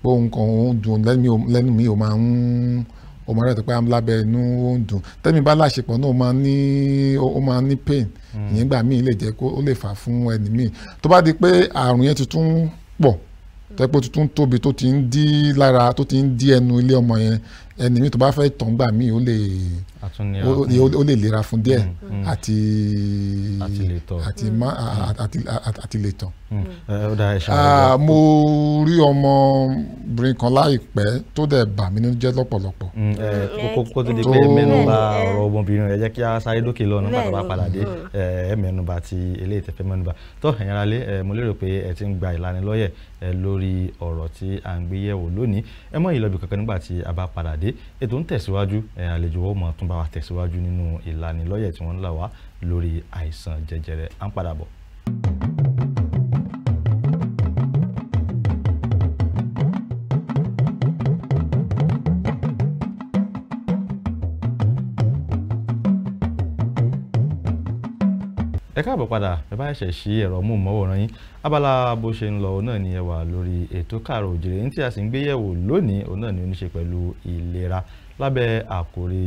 pé òun kan ó ń dùn lẹ́nu mi ò máa ń ó máa rẹ̀ tó pé lábẹ́ inú ó ń dùn. Tẹ́mi bá láṣepọ̀ náà ó máa ní pain, ìyẹn gbà míì lè jẹ́ kó ó lè fà fún ẹni míì. Tó bá di pé àrùn yẹn ti tún pọ̀, tẹ́pẹ́ tó tún tóbi, tó ti ń dí lára, tó ti ń dí ẹnu ilé ọmọ yẹn, ẹni míì tó bá fẹ́ tọ̀ ńgbà míì ó lè lera fún díẹ̀ àti lè tọ̀. Mo rí ọmọbìnrin kan láìpẹ́ tó dẹ̀ bà mí nínú jẹ́ lọ́pọ̀lọpọ̀.
Kó tó di pé mẹ́nubà ọ̀rọ̀ ọmọbìnrin rẹ̀, jẹ́ kí a sáré dókè lọ nígbà tó bá padà dé ẹ mẹ́nubà ti eléyìí tẹ́fẹ́ mẹ́nubà. Tó ẹ̀yin aráalé, mo lérò pé ẹ ti ń gba ìlanilọ́yẹ̀ lórí ọ̀rọ̀ tí à ń gbé yẹ̀wò lónìí. Ẹ mọ́ ìlọ́bì kankan nígbà tí a bá padà dé. Ètò ń tẹ̀síwájú, àlejò wọ́n mọ̀ tún bá wa tẹ̀síwájú nínú ìlanilọ́yẹ̀ tí wọ́n ń là wá lórí àìsàn jẹjẹrẹ. À ń padà bọ̀. Ẹ káàbọ̀ padà, ẹ bá ṣẹ̀ṣẹ̀ ṣí ẹ̀rọ móhùnmáwòrán yín, abala bó ṣe ń lọ òun náà ni ẹ wà lórí ètò Káàárọ̀ Oòjíire. Ní tí a sì ń gbé yẹ̀wò lónìí òun náà ni ó ní ṣe pẹ̀lú ìlera lábẹ́ àkórí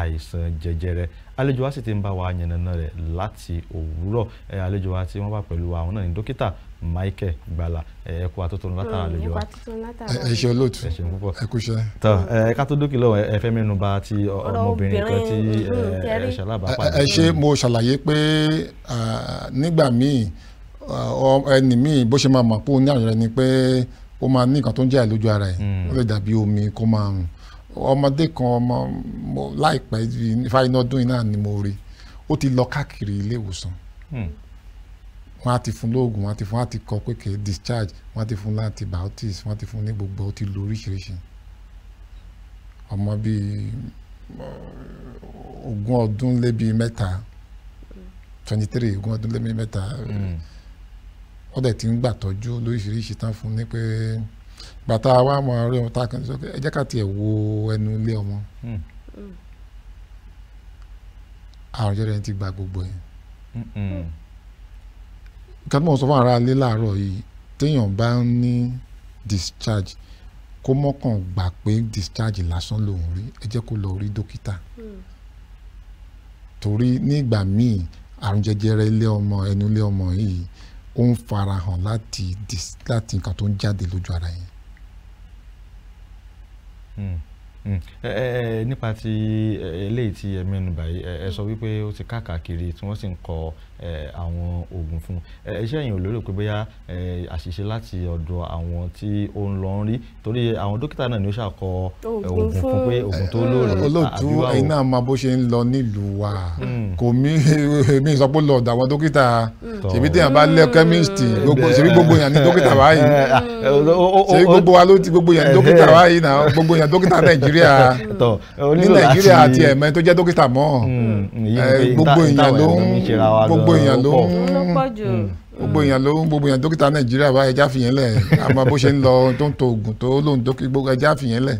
àìsàn jẹjẹrẹ. Àlejò wa sì ti ń bá wa yànnàná rẹ̀ láti òwúrọ̀. Àlejò wa tí wọ́n wà pẹ̀lú àwọn náà ni dókítà Michael Gbala. Ẹ kú àtótónu látara àlejò wa.
Ẹ ṣe olóòtú,
ẹ ṣeun púpọ̀.
Ẹ kú iṣẹ́.
Tọ́ ẹ ká tó dókè lọ́wọ́, ẹ fẹ́ mẹ́nu bà ti ọmọbìnrin kan tí ẹ ṣalábàápàdé.
Ẹ ṣe, mo ṣàlàyé pé nígbà míì ẹni míì bó ṣe máa mọ̀ pé ó ní àrùn rẹ̀ ni pé ó máa ní nǹkan tó ń jẹ́ àìlójú ara ẹ̀, ó lè dàbí omi kó máa rùn. Ọmọdé kan, ọmọ láìpẹ́ fáiná ọdún yìí náà ni mo rí, ó ti lọ káàkiri ilé ìwòsàn, wọ́n á ti fún lóògùn, wọ́n á ti fún, wọ́n á ti kọ pé kì í discharge, wọ́n á ti fún antibiotics, wọ́n á ti fún ní gbogbo, ó ti lo oríṣiríṣi. Ọmọ bíi 23 23, 23, ó dẹ̀ ti ń gbàtọ́jú lóríṣiríṣi tán fún ní pé bàtà wa mọ orí ọmọ tá a kàn sọ pé ẹ jẹ́ ká tiẹ̀ wo ẹnu ilé ọmọ. Àrùn jẹjẹrẹ ti gba gbogbo ẹ̀. Nǹkan tí mo sọ fún ará ilé láàárọ̀ yìí, téèyàn bá ń ní discharge kó mọ́kàn gbà pé discharge lásán lòún rí, ẹ jẹ́ kó lọ rí dókítà. Torí nígbà míì àrùn jẹjẹrẹ ilé ọmọ, ẹnu ilé ọmọ yìí ó ń farahàn láti nǹkan tó ń jáde lójú ara yẹn.
Nípa ti eléyìí tí ẹ mẹ́nu bà yìí, ẹ sọ wípé ó ti káàkiri tí wọ́n sì ń kọ àwọn oògùn fún un. Iṣẹ́ yìí ò lérò pé bóyá àṣìṣe láti ọ̀dọ̀ àwọn tí ó ń lọ ń rí, torí àwọn dókítà náà ni ó ṣàkọ oògùn fún pé oògùn tó lóore.
Olóòtú, ẹ̀yin náà mọ bó ṣe ń lọ nílùú wa, kò mí mi sọ pé lọ ọ̀dọ̀ àwọn dókítà, ṣèbí téèyàn bá lé kẹ́míìsì, ṣèbí gbogbo èèyàn ní dókítà báyìí, ṣèbí gbogbo wa ló ti gbogbo èèyàn ní dókítà báyìí náà, gbogbo èèyàn dókítà Nàìjíríà ní Nàìjíríà àti ẹ̀mẹ́ tó jẹ́ dókítà mọ́, gbogbo èèyàn ló ń gbogbo èèyàn ló ń Gbogbo èèyàn ló ń, gbogbo èèyàn dókítà Nàìjíríà bá ẹja fìyẹn lẹ̀, àmọ́ bó ṣe ń lọ tó ń to oògùn tó lóun dókítà, gbogbo ẹja fìyẹn lẹ̀.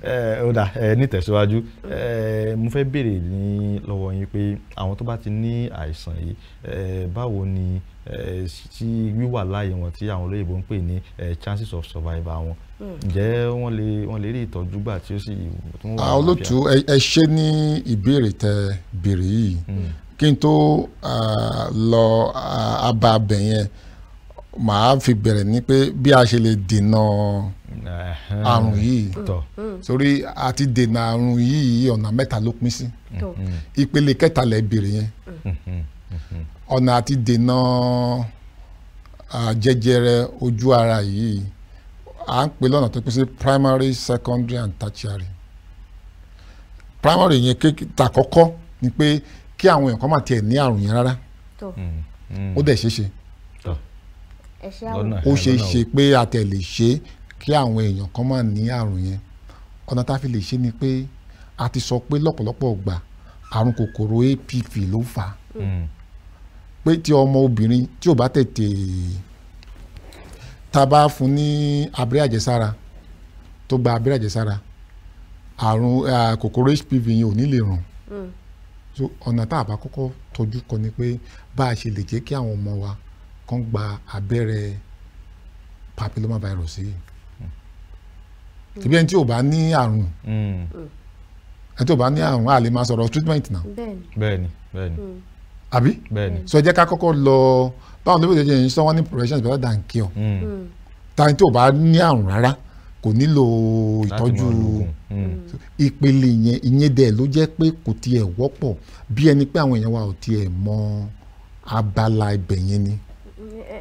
Ẹ ó dà, ẹ nítẹ̀síwájú, ẹ mo fẹ́ béèrè ní lọ́wọ́ yín pé àwọn tó bá ti ní àìsàn yìí, ẹ báwo ni ẹ tí wíwà láàyè wọn tí àwọn olóyìnbó ń pè ní chances of survival wọn, ǹjẹ́ wọ́n lè rí ìtọ́jú gbà tí ó sì tí wọ́n wà
Ah, olótú, ẹ ṣe ní ìbéèrè tẹ béèrè yìí. Kí n tó lọ abá abẹ yẹn, màá fi bẹ̀rẹ̀ ní pé bí a ṣe lè dènà àrùn yìí. Sórí àti dènà àrùn yìí, ọ̀nà mẹ́ta ló pín sí. Ìpele kẹta lẹ béèrè yẹn. Ọ̀nà àti dènà jẹjẹrẹ ojú ara yìí, à ń pè lọ́nà tó pín sí primary, secondary and tertiary. Primary yẹn, tàkọ́kọ́ ni pé kí àwọn èèyàn kan má tiẹ̀ ní àrùn yẹn rárá. Ó dẹ̀ ṣeé ṣe.
Ẹ ṣe àwọn.
Lọ́nà
Ó ṣeé
lọ́nà
ṣe pé a tẹ̀ lè ṣe kí àwọn èèyàn kan má ní àrùn yẹn. Ọ̀nà tá a fi lè ṣe ni pé a ti sọ pé lọ́pọ̀lọpọ̀ ìgbà, àrùn kòkòrò HPV ló fà á, pé tí ọmọ obìnrin tí ò bá tètè, tá a bá fún ní abẹ́rẹ́ àjẹsára, tó gba abẹ́rẹ́ àjẹsára, àrùn kòkòrò HPV yẹn ò ní lè ràn. So ọ̀nà tá a bá kọ́kọ́ tọ́jú kọ ni pé bá a ṣe lè jẹ́ kí àwọn ọmọ wa kàn gba abẹ́rẹ́ papilloma virus yìí. Tìbí ẹni tí ò bá ní àrùn, ẹni tí ò bá ní àrùn, a lè máa sọ̀rọ̀ treatment náà.
Bẹ́ẹ̀ni.
Bẹ́ẹ̀ni.
Àbí?
Bẹ́ẹ̀ni.
So ẹ jẹ́ ká kọ́kọ́ lọ báwọn olóyè ṣe ń sọ, wọ́n ní prevention is better than cure. Tani tí ò bá ní àrùn rárá kò nílò
láti
ìtọ́jú.
máa lo oògùn.
Ìpele yẹn, ìyẹn dẹ̀ ló jẹ́ pé kò tiẹ̀ wọ́pọ̀, bí ẹni pé àwọn èèyàn wa ò tiẹ̀ mọ abala ibẹ̀ yẹn ni.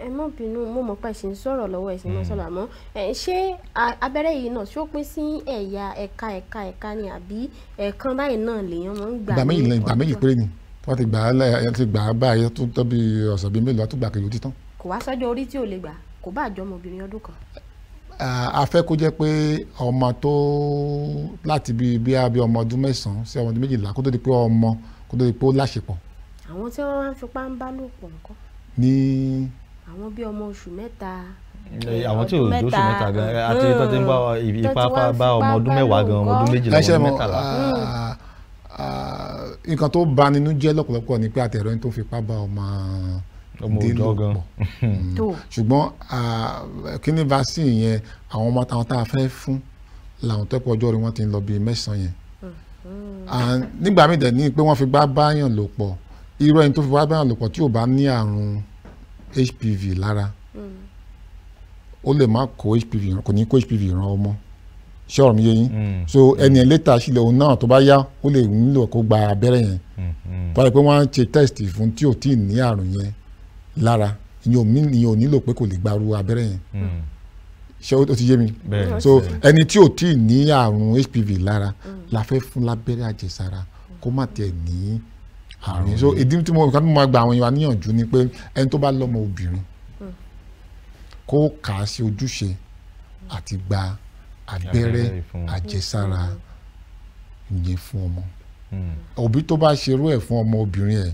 Ẹ má bínú, mo mọ̀ pé ẹ ṣì ń sọ̀rọ̀ lọ́wọ́, ẹ sì ń sọ̀rọ̀, àmọ́ ẹ ṣé abẹ́rẹ́ yìí náà, ṣó pín sí ẹ̀yà, ẹ̀ka, ẹ̀ka, ẹ̀ka ni, àbí ẹ̀ẹ̀kan báyìí náà lèèyàn máa ń gbà
Ìgbà méjì
ní
lẹ́yìn ìgbà méjì
ọjọ́?
péré ni. Tí wọ́n ti gbà á lẹ́ ti gbà á báyìí, tó tó bí ọ̀sẹ̀ bíi mélòó, tó gbà kejì, ó ti tán.
Kò wá sọ́jọ́ orí tí ò lè gbà? Kò bá àjọ ọmọbìnrin ọdún kan?
A fẹ́ kó jẹ́ pé ọmọ tó láti bí ọmọ ọdún 9 sí ọmọ ọdún 12, kó tó di pé ọmọ, kó tó di pé ó láṣepọ̀.
Àwọn tí wọ́n wá ń fipá ń bá lò pọ̀ ńkọ́?
Ní
Àwọn bí ọmọ oṣù 3.
Àwọn tí ò
ọdún
lóṣù 3 gan, àti tó ti ń bá
tó
ipá
ti wá ń
bá ọmọ
fipá
ọdún
bá
10
lò
gan, ọmọ ọdún
ńkọ́?
12,
ẹ ṣe
ọmọ ọdún
mọ̀,
13.
nǹkan tó bà nínú jẹ́ lọ́pọ̀lọpọ̀ ni pé àtẹ̀rọ ẹni tó fipá bá ọmọ
ọmọ
dé
òòjọ́
lò
gan.
pọ̀.
Tó
Ṣùgbọ́n kíní vaccine yẹn, àwọn ọmọ táwọn tá a fẹ́ fún làwọn tó pọ̀, ọjọ́ orí wọn ti ń lọ bíi 9 yẹn. And nígbà míì dẹ̀ ní pé wọ́n fi gbá báyàn lò pọ̀, irú ẹni tó fi gbá báyàn lò pọ̀ tí ò bá ní àrùn HPV lára, ó lè má kó HPV, kò ní kó HPV ràn ọmọ. Ṣé ọ̀rọ̀ mi yé yín?
Mm.
So ẹni ẹ̀ later sílẹ̀, òun náà tó bá yá, ó lè nílò kó gba abẹ́rẹ́ yẹn. Tó bá yẹ pé wọ́n á ṣe test fún tí ò tí ì ní àrùn yẹn lára, ìyẹn ò nílò pé kò lè gbaru abẹ́rẹ́ yẹn. Ṣé ó ti yé mi?
Bẹ́ẹ̀ni.
So ẹni tí ò tí ì ní àrùn HPV lára la fẹ́ fún lábẹ́rẹ́ àjẹsára kó má tiẹ̀ ní àrùn yẹn. So ìdí tí mo nǹkan tí mo máa gba àwọn èèyàn wa níyànjú ni pé ẹni tó bá lọ́mọ obìnrin, kó kà á sí ojúṣe àti gba abẹ́rẹ́
abẹ́rẹ́ fún.
àjẹsára yẹn fún ọmọ. Òbí tó bá ṣerú ẹ̀ fún ọmọ obìnrin ẹ̀,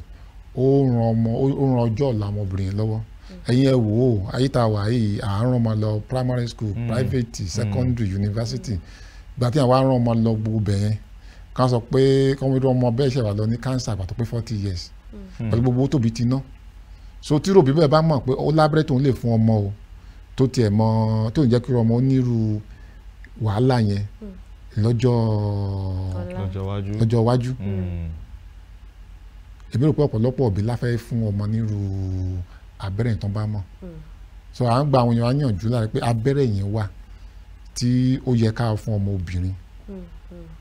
ó ran ọmọ, ó ran ọjọ́ ọ̀la ọmọbìnrin yẹn lọ́wọ́. Ẹ̀yin ẹ wò ó, ayé tá a wà yìí, à ń rán ọmọ lọ primary school, private, secondary, university. Ìgbà tí àwọn á rán ọmọ lọ gbogbo bẹ̀ yẹn, ká sọ pé kọ́mọdé ọmọ bẹ́ẹ̀ ṣẹ̀ wà lọ ní cancer àgbà tó pé 40 years, pẹ̀lú gbogbo owó tóbi ti ná. So tí òbí bẹ́ẹ̀ bá mọ̀ pé ó lábẹ́rẹ́ tóun lè fún ọmọ o, tó tiẹ̀ mọ tó ń jẹ́ kí ọmọ ó nírú wàhálà yẹn lọ́jọ́
ọ̀la.
Lọ́jọ́ iwájú.
Lọ́jọ́ iwájú. Èmi rò pé ọ̀pọ̀lọpọ̀ òbí la fẹ́ fún ọmọ nírú abẹ́rẹ́ yẹn tán bá mọ̀. So à ń gba àwọn èèyàn á yànjú lára pé abẹ́rẹ́ yẹn wà tí ó yẹ ká fún ọmọ obìnrin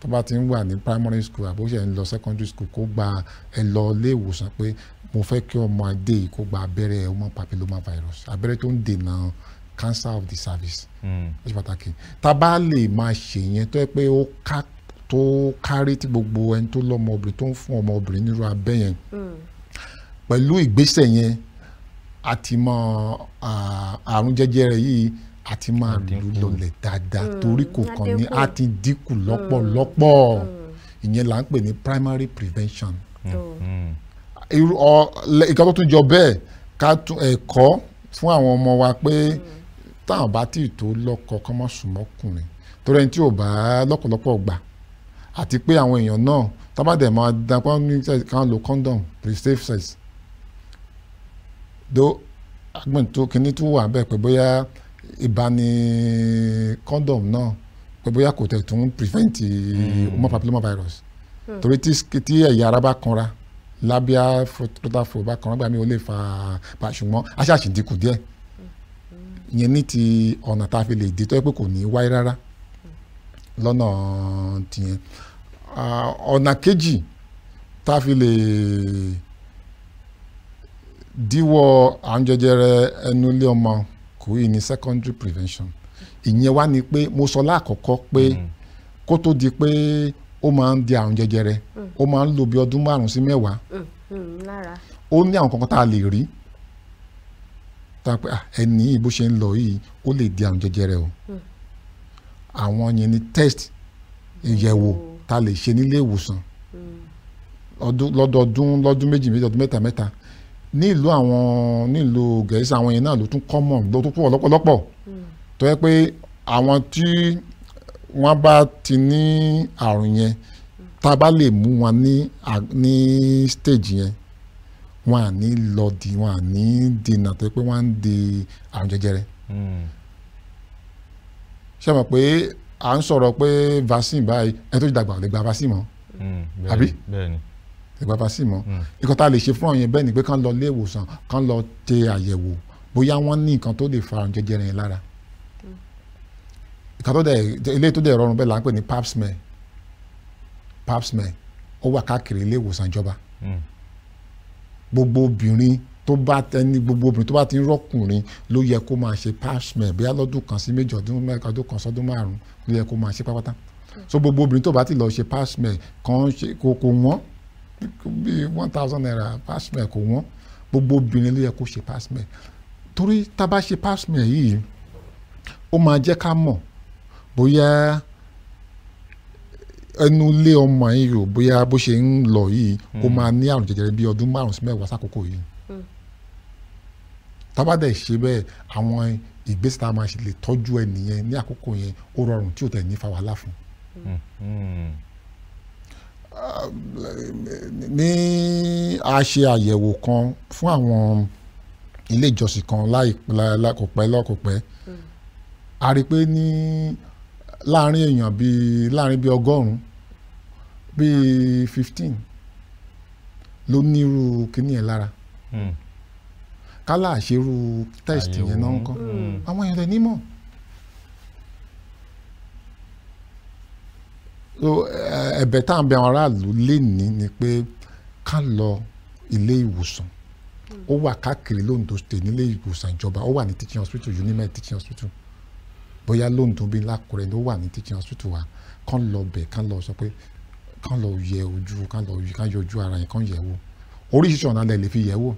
tó bá ti ń wà ní primary school àbó ṣe ń lọ secondary school, kó gba. Ẹ lọ ilé ìwòsàn pé mo fẹ́ kí ọmọ adé yìí kó gba abẹ́rẹ́ human papilloma virus, abẹ́rẹ́ tó ń dènà cancer of the cervix. Ó ṣe pàtàkì. Tá a bá lè máa ṣe yẹn, tó yẹ pé ó ká tó kárí, tí gbogbo ẹni tó lọ́mọ obìnrin tó ń fún ọmọ obìnrin nírú abẹ́ yẹn, pẹ̀lú ìgbésẹ̀ yẹn, àti mọ àrùn jẹjẹrẹ yìí àti máa
Á dínkù.
lù lọlẹ̀ dáadáa, torí kò kàn ní
á
á ti dínkù lọ́pọ̀lọpọ̀. Ìyẹn là ń pè ní primary prevention.
Tó
Irú ọ ìkan tó tún jọ bẹ́ẹ̀ Ká tún ẹ̀kọ́ fún àwọn ọmọ wa pé táwọn bá tí ì tó lọ́kọ kán má sùn mọ́kùnrin, torí ẹni tí ò bá lọ́pọ̀lọpọ̀ gbà, àti pé àwọn èèyàn náà tá bá dẹ̀ máa dapá ní kán lo condom pre-safe sex do agbọ̀n tó kíní tún wà bẹ́ẹ̀ pé bóyá ìbáni condom náà pé bóyá kò tẹ̀ tún prevent human papilloma virus, torí tí ẹ̀yà ara bá kanra lábíà fo bá kanra gbà mí ó lè fa bá, ṣùgbọ́n aṣáàṣì dínkù díẹ̀. Ìyẹn ní ti ọ̀nà tá a fi lè dé tó yẹ pé kò ní wáyé rárá lọ́nà tìyẹn. Ọ̀nà kejì tá a fi lè díwọ́ àrùn jẹjẹrẹ ẹnu ilé ọmọ kò yìí ní secondary prevention. Ìyẹn wá ni pé mo sọ láàkọ́kọ́ pé kó tó di pé ó máa ń di àrùn jẹjẹrẹ, ó máa ń lò bí ọdún 5 sí 10. Ó ní àwọn kankan tá a lè rí tá a pé ẹni yìí bó ṣe ń lọ yìí ó lè di àrùn jẹjẹrẹ o. Àwọn yẹn ni test ìyẹ̀wò tá a lè ṣe nílé ìwòsàn lọ́dọọdún, lọ́dún méjì méjì, ọdún mẹ́ta mẹ́ta. Nílùú àwọn nílùú Gẹ̀ẹ́sì àwọn yẹn náà ló tún common, ló tún pọ̀ lọ́pọ̀lọpọ̀, tó yẹ pé àwọn tí wọ́n bá ti ní àrùn yẹn tá a bá lè mú wọn ní stage yẹn, wọn à ní lọ di, wọn à ní dènà tó yẹ pé wọ́n á ń di àrùn jẹjẹrẹ. Ṣé mọ̀ pé à ń sọ̀rọ̀ pé vaccine báyìí, ẹni tó ti dàgbà ò lè gba vaccine mọ́, àbí lè gba vaccine mọ́. Nǹkan tá a lè ṣe fún àwọn yẹn bẹ́ẹ̀ ni pé kán lọ ilé ìwòsàn, kán lọ ṣe àyẹ̀wò bóyá wọ́n ní nǹkan tó lè fa àrùn jẹjẹrẹ yẹn lára. Nǹkan tó dẹ̀ ilé tó dẹ̀ rọrùn bẹ́ẹ̀ là ń pè ní pap smear. Pap smear ó wà káàkiri ilé ìwòsàn ìjọba. Gbogbo obìnrin tó bá tẹni, gbogbo obìnrin tó bá ti ń rọ́kùnrin ló yẹ kó máa ṣe pap smear bóyá lọ́dún kan sí méjì, ọdún mẹ́ta, ọdún kan sọ́dún 5 ló yẹ kó máa ṣe pápátá. So gbogbo obìnrin tó bá ti lọ ṣe pap smear kan ṣe kò wọ́n bí 1000 naira, pap smear kò wọ́n. Gbogbo obìnrin ló yẹ kó ṣe pap smear, torí tá a bá ṣe pap smear yìí ó máa jẹ́ ká mọ̀ bóyá ẹnu ilé ọmọ yìí o, bóyá bó ṣe ń lọ yìí ó máa ní àrùn jẹjẹrẹ bí ọdún 5 sí 10 sákòókò yìí. Tá bá dẹ̀ ṣe bẹ́ẹ̀, àwọn ìgbésẹ̀ tá a máa ṣe lè tọ́jú ẹnìyẹn ní àkókò yẹn ó rọrùn tí ò tẹ̀ ní fa wàhálà fún. Ní a ṣe àyẹ̀wò kan fún àwọn ilé ìjọsìn kan láìpẹ́ kò pẹ́, a rí i pé ní láàrin èèyàn bíi láàrin bíi 100 bíi 15 ló nírú kíní ẹ̀ lára. Kálá àṣerú test yẹn náà ń kọ́ àwọn èèyàn tẹ̀ nímọ̀. Ẹ̀bẹ̀ tá à ń bẹ̀ àwọn aráàlú lè ní ni pé ká lọ ilé ìwòsàn. Ó wà káàkiri l'Ondo State nílé ìwòsàn ìjọba, ó wà ní teaching hospital, Unimed teaching hospital, bóyá l'Ondo bí l'Ákúrẹ́ ló wà ní teaching hospital wa. Kán lọ bẹ̀, kán lọ sọ pé kán lọ yẹ ojú, kán lọ kán yọ ojú ara yẹn, kán yẹ̀ wò. Oríṣiríṣi ọ̀nà lẹ lè fi yẹ̀ wò.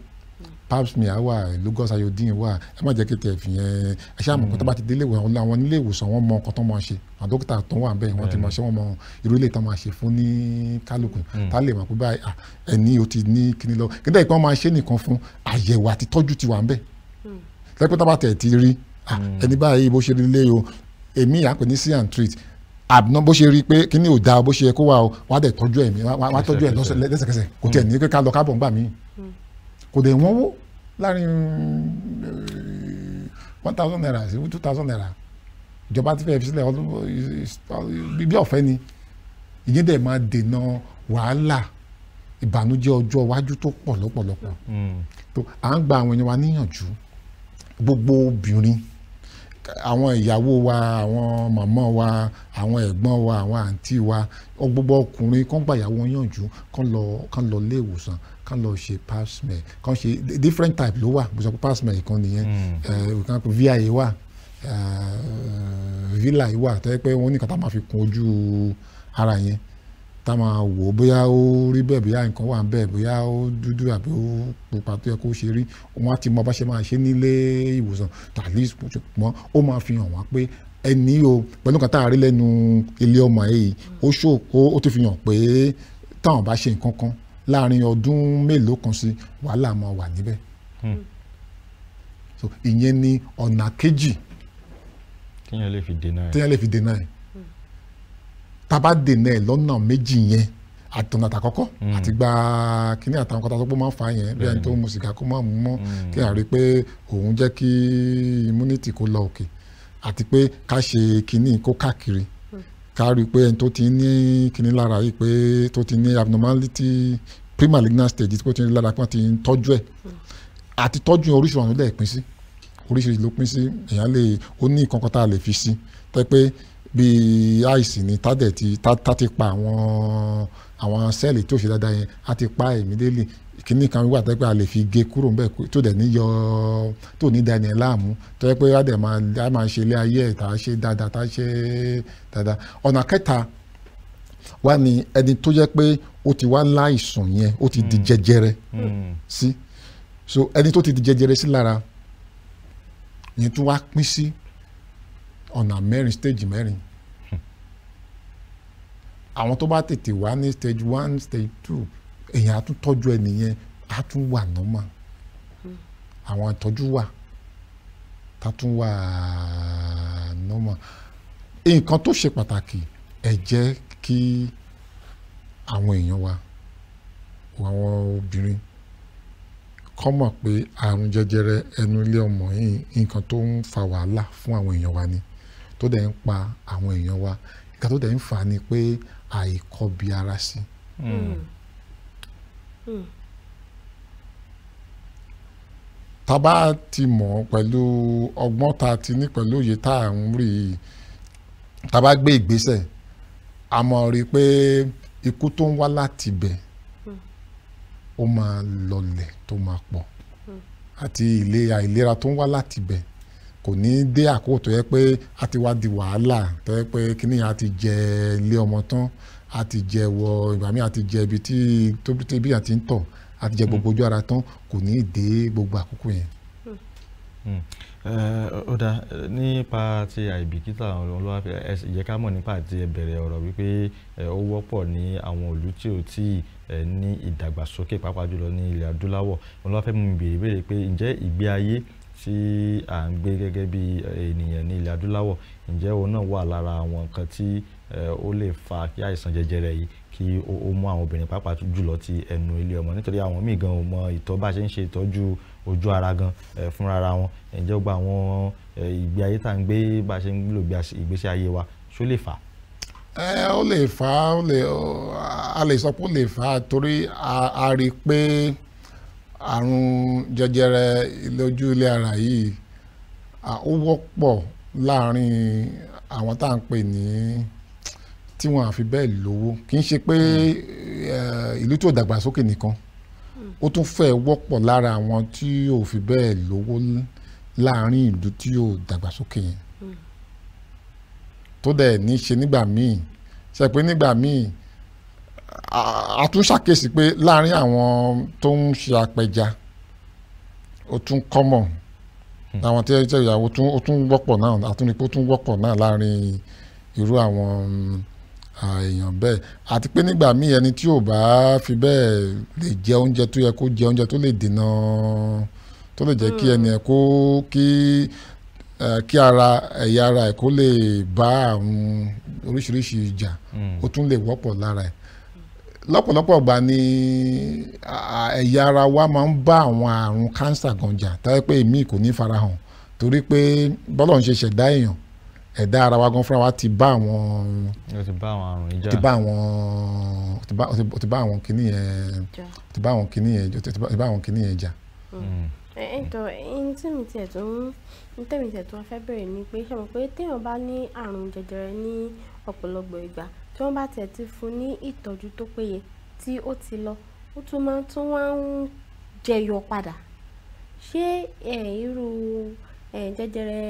Pap smear wà, Lagos iodine wà, ẹ má jẹ́ kí tẹ̀ fi yẹn ẹ ṣáà mọ̀ nǹkan tó bá ti délé ìwòsàn, àwọn nílé ìwòsàn wọ́n mọ nǹkan tó máa ṣe, àwọn dókítà tó wà bẹ́ẹ̀ wọ́n ti máa ṣe, wọ́n mọ irú ilé tó máa ṣe fún ní kálukú tá lè mọ̀ pé báyìí ẹni o ti ní kíní lọ kí dẹ́ ìpọ́n máa ṣe nìkan fún àyẹ̀wò àti tọ́jú ti wà ń bẹ̀. Lẹ́pẹ́ tá bá tẹ̀ ti rí ẹni báyìí bó ṣe rí lé o, èmi à ń pè ní see and treat, àbùnà bó ṣe rí pé kíní ò dáa bó ṣe yẹ kó wà o, wà á dẹ̀ tọ́jú ẹ̀mí, wà á tọ́jú ẹ̀ lẹ́sẹ̀kẹsẹ̀, kò tiẹ̀ ní pé ká lọ kábọ̀ ńgbà míì. Kò dẹ̀ wọ́n wó láàrin 1000 naira sí 2000 naira. Ìjọba ti fẹ́ fi sílẹ̀ ọdún bí ọ̀fẹ́ ni. Ìyẹn dẹ̀ máa dènà wàhálà ìbànújẹ́ ọjọ́ iwájú tó pọ̀ lọ́pọ̀lọpọ̀. Tó à ń gba àwọn èèyàn wa níyànjú, gbogbo obìnrin, àwọn ìyàwó wa, àwọn màmá wa, àwọn ẹ̀gbọ́n wa, àwọn àǹtí wa, gbogbo ọkùnrin kán gba ìyàwó wọn yànjú, kán lọ ilé ìwòsàn, kán lọ ṣe pap smear, kán ṣe different type ló wà. Mo sọ pé pap smear kan nìyẹn, kan VIA wà, VILA wà, tó yẹ pé wọ́n ní kan tá máa fi kun ojú ara yẹn, tá máa wò ó bóyá ó rí bẹ́ẹ̀, bóyá nǹkan wà bẹ́ẹ̀, bóyá ó dúdú àbí ó pupa tó yẹ kó ṣe rí. Wọ́n á ti mọ bá ṣe máa ṣe nílé ìwòsàn, at least mọ́ ó máa fi hàn wá pé ẹni o pẹ̀lú nǹkan tá a rí lẹ́nu ilé ọmọ yìí ó ṣó ó ti fi hàn pé táwọn bá ṣe nǹkan kan láàrin ọdún mélòó kan sí wàhálà máa wà níbẹ̀. So ìyẹn ni ọ̀nà kejì
téèyàn lè fi dènà ẹ̀.
Téèyàn lè fi dènà ẹ̀. Tá a bá dènà ẹ̀ lọ́nà méjì yẹn, àtọ̀nà àtàkọ́kọ́ àti gba kíní àtàwọn kan tá a sọ pé ó máa ń fà á yẹn, bí ẹni tó ń mu sìgá kó má mú mọ́, kí a rí i pé òun jẹ́ kí immunity kó lọ òkè, àti pé ká ṣe kíní kó káàkiri, ká rí i pé ẹni tó ti ní kíní lára yìí, pé tó ti ní abnormality pre-malignant stage tí kò ti ní lára, pé wọ́n ti ń tọ́jú ẹ̀. Àti tọ́jú oríṣiríṣi ọ̀nà ló dẹ̀ pín sí, oríṣiríṣi ló pín sí. Èèyàn lè ó ní nǹkan kan tá a lè fi sí tẹ́ pé bíi àìsàn ni tá dẹ̀ ti tá ti pa àwọn cell tí ò ṣe dáadáa yẹn, á ti pa immediately. Kíní kan wà tẹ́ pé a lè fi gé kúrò níbẹ̀ tó dẹ̀ ní yọ, tó ní da ẹni ẹ̀ láàmú, tó yẹ pé á dẹ̀ máa á máa ṣe ilé ayé ẹ̀ tá a ṣe dáadáa, tá a ṣe dáadáa. Ọ̀nà kẹta wá ní ẹni tó jẹ́ pé ó ti wá láìsàn yẹn, ó ti di jẹjẹrẹ sí. So ẹni tó ti di jẹjẹrẹ sí lára yẹn tún wá pín sí ọ̀nà mẹ́rin, stage mẹ́rin. Àwọn tó bá tètè wá ní stage 1, stage 2, èèyàn á tún tọ́jú ẹni yẹn, á tún wà normal. Àwọn ìtọ́jú wà tá tún wà normal. Nǹkan tó ṣe pàtàkì, ẹ jẹ́ kí àwọn èèyàn wa, àwọn obìnrin, kọ́ mọ̀ pé àrùn jẹjẹrẹ ẹnu ilé ọmọ yìí, nǹkan tó ń fa wàhálà fún àwọn èèyàn wa ni, tó dẹ̀ ń pa àwọn èèyàn wa. Nǹkan tó dẹ̀ ń fà á ni pé àìkọbi ara sí. Tá bá ti mọ̀ pẹ̀lú ọgbọ́n tá a ti ní, pẹ̀lú òye tá à ń rí i, tá bá gbé ìgbésẹ̀, a mọ̀ rí i pé ikú tó ń wá láti ibẹ̀ ó máa lọlẹ̀, tó máa pọ̀, àti àìlera tó ń wá láti ibẹ̀ kò ní dé àkókò tó yẹ pé a ti wá di wàhálà, tó yẹ pé kíní a ti jẹ ilé ọmọ tán, a ti jẹ wọ ìgbà míì, a ti jẹ ibi tí tó bí a ti ń tọ̀, a ti jẹ gbogbo ojú ara tán, kò ní dé gbogbo àkókò yẹn.
Ó dáa. Nípa ti àìbìkítà olúwa, ẹ jẹ́ ká mọ̀ nípa àti ẹ̀bẹ̀rẹ̀ ọ̀rọ̀ wípé ó wọ́pọ̀ ní àwọn ìlú tí ò tí ì ní ìdàgbàsókè, pàápàá jùlọ ní ilẹ̀ adúláwọ̀. Olúwa fẹ́ mú mi béèrè béèrè pé ǹjẹ́ ìgbé ayé tí à ń gbé gẹ́gẹ́ bí ènìyàn ní ilẹ̀ adúláwọ̀, ǹjẹ́ òun náà wà lára àwọn nǹkan tí ó lè fa kí àìsàn jẹjẹrẹ yìí kí ó mú àwọn obìnrin, pàápàá jùlọ ti ẹnu ilé ọmọ? Nítorí àwọn míì gan ò mọ ìtọ́ bá ṣe ń ṣe ìtọ́jú ojú ara gan fúnra ara wọn. Ǹjẹ́ ó gba àwọn ìgbé ayé tá à ń gbé, bá ṣe ń lò ìgbésí ayé wa, ṣó lè fà á?
Ẹ ó lè fà á, ó lè a lè sọ pé ó lè fà á, torí a rí i pé àrùn jẹjẹrẹ lójú ilé ara yìí, ó wọ́pọ̀ láàárín àwọn tá à ń pè ní tí wọ́n á fi bẹ́ẹ̀ lówó. Kì í ṣe pé ìlú tí ò dàgbàsókè nìkan, ó tún fẹ́ wọ́pọ̀ lára àwọn tí ò fi bẹ́ẹ̀ lówó láàárín ìlú tí ò dàgbàsókè yẹn, tó dẹ̀ ní ṣe nígbà míì ṣe pé nígbà míì a tún ṣàkíyèsí pé láàárín àwọn tó ń ṣe apẹja, ó tún common àwọn tí ẹ ìyàwó ó tún wọ́pọ̀ náà. A tún rí pé ó tún wọ́pọ̀ náà láàárín irú àwọn èèyàn bẹ́ẹ̀, àti pé nígbà míì ẹni tí ò bá fi bẹ́ẹ̀ lè jẹ oúnjẹ tó yẹ kó jẹ, oúnjẹ tó lè dènà, tó lè jẹ́ kí ẹni ẹ̀ kó kí ara ẹ̀yà ara ẹ̀ kó lè bá àrùn oríṣiríṣi ìjà, ó tún lè wọ́pọ̀ lára ẹ̀. Lọ́pọ̀lọpọ̀ ìgbà ni ẹ̀yà ara wa máa ń bá àwọn àrùn kánsà gan jà, táyé pé èmi kò ní farahàn, torí pé bọ́lọ̀ ń ṣe ṣẹ̀dá èèyàn, ẹ̀dá ara wa gan fúnra wa ti bá àwọn
ó ti bá àwọn àrùn yìí jà.
Ti bá àwọn ó ti bá àwọn kinní yẹn, ó ti bá àwọn kinní yẹn, ó ti bá àwọn kinní yẹn jà.
Ẹ tó ẹni tí mi tiẹ̀ tó ń tẹ̀mí tiẹ̀ tó wá fẹ́ bẹ̀rẹ̀ ni pé, ṣé mo pé téèyàn bá ní àrùn jẹjẹrẹ, ní ọ̀pọ̀lọpọ̀ ìgbà tí wọ́n bá tiẹ̀ ti fún ní ìtọ́jú tó péye tí ó ti lọ, ó tún máa tún wá ń jẹyọ padà. Ṣé irú jẹjẹrẹ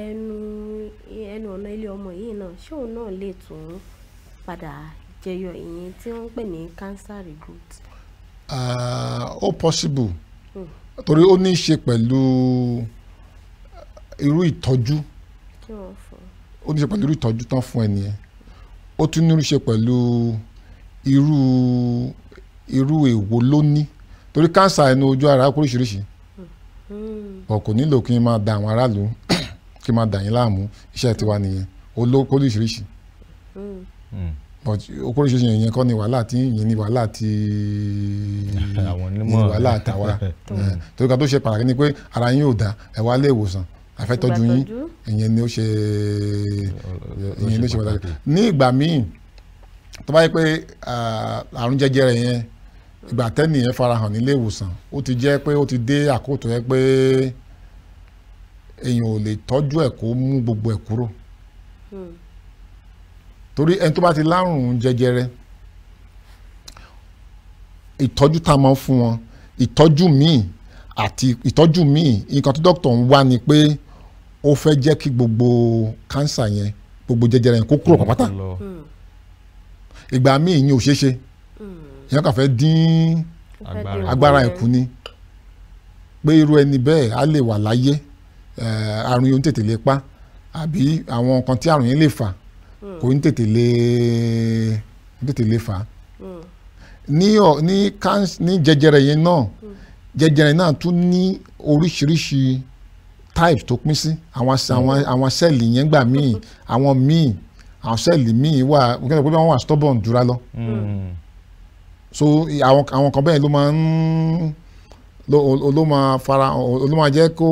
ẹnu ọ̀nà ilé ọmọ yìí náà, ṣé òun náà lè tún padà jẹyọ, ìyẹn tí wọ́n ń pè ní cancer regrowth?
Ó possible, torí ó ní í ṣe pẹ̀lú irú ìtọ́jú
tí wọ́n fún.
Ó ní í ṣe pẹ̀lú irú ìtọ́jú tán fún ẹni yẹn, ó tún ní í ṣe pẹ̀lú irú èwo ló ní, torí kánsà ẹnu ojú ara oríṣiríṣi. Ọ̀ kò nílò kí n máa da àwọn aráàlú kí n máa dà yín láàmú. Iṣẹ́ tiwa nìyẹn, olóríṣiríṣi, but oríṣiríṣi yẹn kọ́ ni wàhálà tí yẹn ni wàhálà tí ni wàhálà tàwa. Torí kan tó ṣe pàtàkì ni pé ara yín ò dá, ẹ wá ilé ìwòsàn, a fẹ́ tọ́jú yín. Ìyẹn ni ó ṣe, ìyẹn ló ṣe pàtàkì. Ní ìgbà míì tó bá yẹ pé àrùn jẹjẹrẹ yẹn, ìgbà tẹ́nì yẹn farahàn nílé ìwòsàn, ó ti jẹ́ pé ó ti dé àkókò tó yẹ pé èèyàn ò lè tọ́jú ẹ̀ kó mú gbogbo ẹ̀ kúrò, torí ẹni tó bá ti lárùn jẹjẹrẹ, ìtọ́jú tá a máa ń fún wọn, ìtọ́jú míì àti ìtọ́jú míì, nǹkan tí dókítà ń wá ni pé ó fẹ́ jẹ́ kí gbogbo kánsà yẹn, gbogbo jẹjẹrẹ yẹn kó kúrò pàpàtà. Ìgbà míì ìyẹn ò ṣeé ṣe, ìyẹn kàn fẹ́ dín agbára ẹ̀ kù ni, pé irú ẹni bẹ́ẹ̀ á lè wà láyé, àrùn yìí ó ń tètè lè pa, àbí àwọn nǹkan tí àrùn yẹn lè fà kò ń tètè lè fà. Ní jẹjẹrẹ yẹn náà, jẹjẹrẹ náà tún ní oríṣiríṣi type tó pín sí. Àwọn sẹ́ẹ̀lì yẹn gbà míì, àwọn míì, àwọn sẹ́ẹ̀lì míì wà wọ́n pé wọ́n wà stubborn jura lọ. So àwọn kan bẹ́ẹ̀ ló máa ń ló máa fara, ló máa jẹ́ kó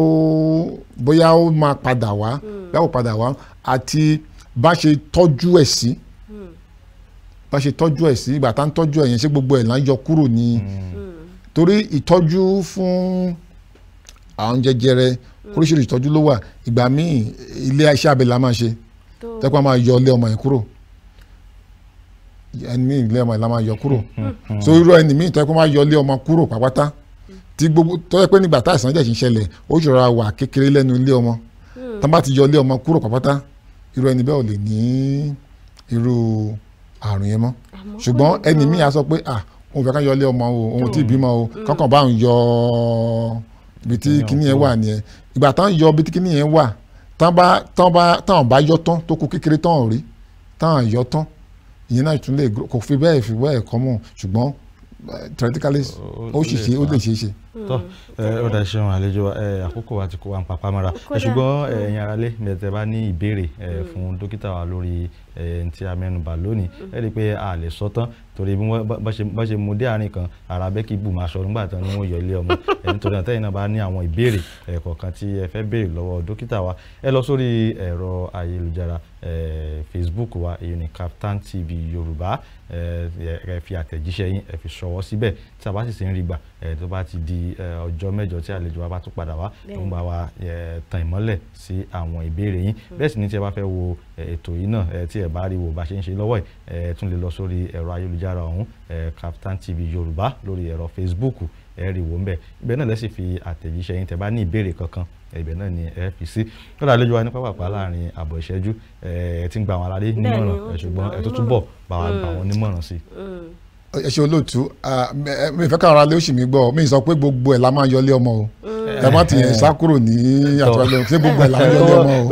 bóyá ó máa padà wá, bóyá ó padà wá, àti bá ṣe tọ́jú ẹ̀ sí, bá ṣe tọ́jú ẹ̀ sí, ìgbà tá ń tọ́jú ẹ̀ yẹn, ṣé gbogbo ẹ̀ là ń yọ kúrò ní? Torí ìtọ́jú fún àrùn jẹjẹrẹ, oríṣiríṣi ìtọ́jú ló wà. Ìgbà míì ilé iṣẹ́ abẹ la máa ṣe, tẹ́pẹ́ máa yọ ilé ọmọ yẹn kúrò, ẹni míì ilé ọmọ yẹn la máa yọ kúrò. So irú ẹni míì tẹ́pẹ́ máa yọ ilé ọmọ kúrò pàápàá, tí gbogbo tó yẹ pé nígbà tá àìsàn jẹ̀ ṣì ń ṣẹlẹ̀, ó ṣòro wà kékeré lẹ́nu ilé ọmọ, tá bá ti yọ ilé ọmọ kúrò pàápàá, irú ẹni bẹ́ẹ̀ ò lè ní irú àrùn yẹn mọ́. Ṣùgbọ́n ẹni míì á sọ pé ah, òun fẹ́ ká yọ ilé ọmọ o, òun tí ì bímọ o, kọ́kàn bá òun yọ ibi tí kíní yẹn wà nìyẹn. Ìgbà tán yọ ibi tí kíní yẹn wà, tán bá yọ tán, tó kù kékeré tán rí, tán yọ tán, ìyẹn náà tún lè kò fi bẹ́ẹ̀ kọ́ mọ̀, ṣùgbọ́n theoretically ó sì ṣe, ó lè ṣe é ṣe.
Tọ́ ẹ ó dà, ṣeun àlejò wa. Àkókò wa ti kó wa ń papá mọ́ra. Ṣùgbọ́n ẹ̀yin aráalé, tẹ́ bá ní ìbéèrè fún dókítà wa lórí tí a mẹ́nubà lónìí, ẹ rí i pé a lè sọ tán, torí bí wọ́n bá ṣe mú dé àárín kan, ara bẹ́ẹ̀ kí bù máa sọ nígbà tán ni wọ́n yọ ilé ọmọ. Nítorí náà, tẹ́yin náà bá ní àwọn ìbéèrè kọ̀ọ̀kan tí ẹ fẹ́ béèrè lọ́wọ́ dókítà wa, ẹ lọ sórí ẹ̀rọ ayélujára Facebook wa, èyí ni Kaftan TV Yorùbá. Ẹ fi àtẹ̀jíṣẹ́ yín, ẹ fi ṣọwọ́ síbẹ̀. Tí a bá sì ṣe ń rí gbà, tó bá ti di ọjọ́ mẹ́jọ tí àlejò wa bá tún padà wá, tó ń bá wa tan ìmọ́lẹ̀ sí àwọn ìbéèrè yín. Bẹ́ẹ̀ sì ni tí ẹ bá fẹ́ wo ètò yìí náà, tí ẹ bá rí wo bá ṣe ń ṣe lọ́wọ́ ẹ̀, tún lè lọ sórí ẹ̀rọ ayélujára ọ̀hún, Kaftan TV Yorùbá lórí ẹ̀rọ Facebook, ẹ rí wò ń bẹ̀. Ibẹ̀ náà lẹ sì fi àtẹ̀jíṣẹ́ yín tẹ́ bá ní ìbéèrè kankan, ibẹ̀ náà ni ẹ fi sí. Kọ́dà àlejò wa, ní pápápá láàrin àbọ̀ ìṣẹ́jú, ẹ ti ń gba àwọn aráalé nímọ̀ràn, ṣùgbọ́n ẹ tó túbọ̀ bá wa gbà wọ́n nímọ̀ràn sí.
Ẹ ṣe olóòtú. Mi fẹ́ káwọn aráalé ó sì mí gbọ́, mi sọ pé gbogbo ẹ̀ la máa yọlé ọmọ o. Ẹ má ti yẹn sá kúrò ní àtúwálé, ṣé gbogbo ẹ̀ la ń yọlé ọmọ o?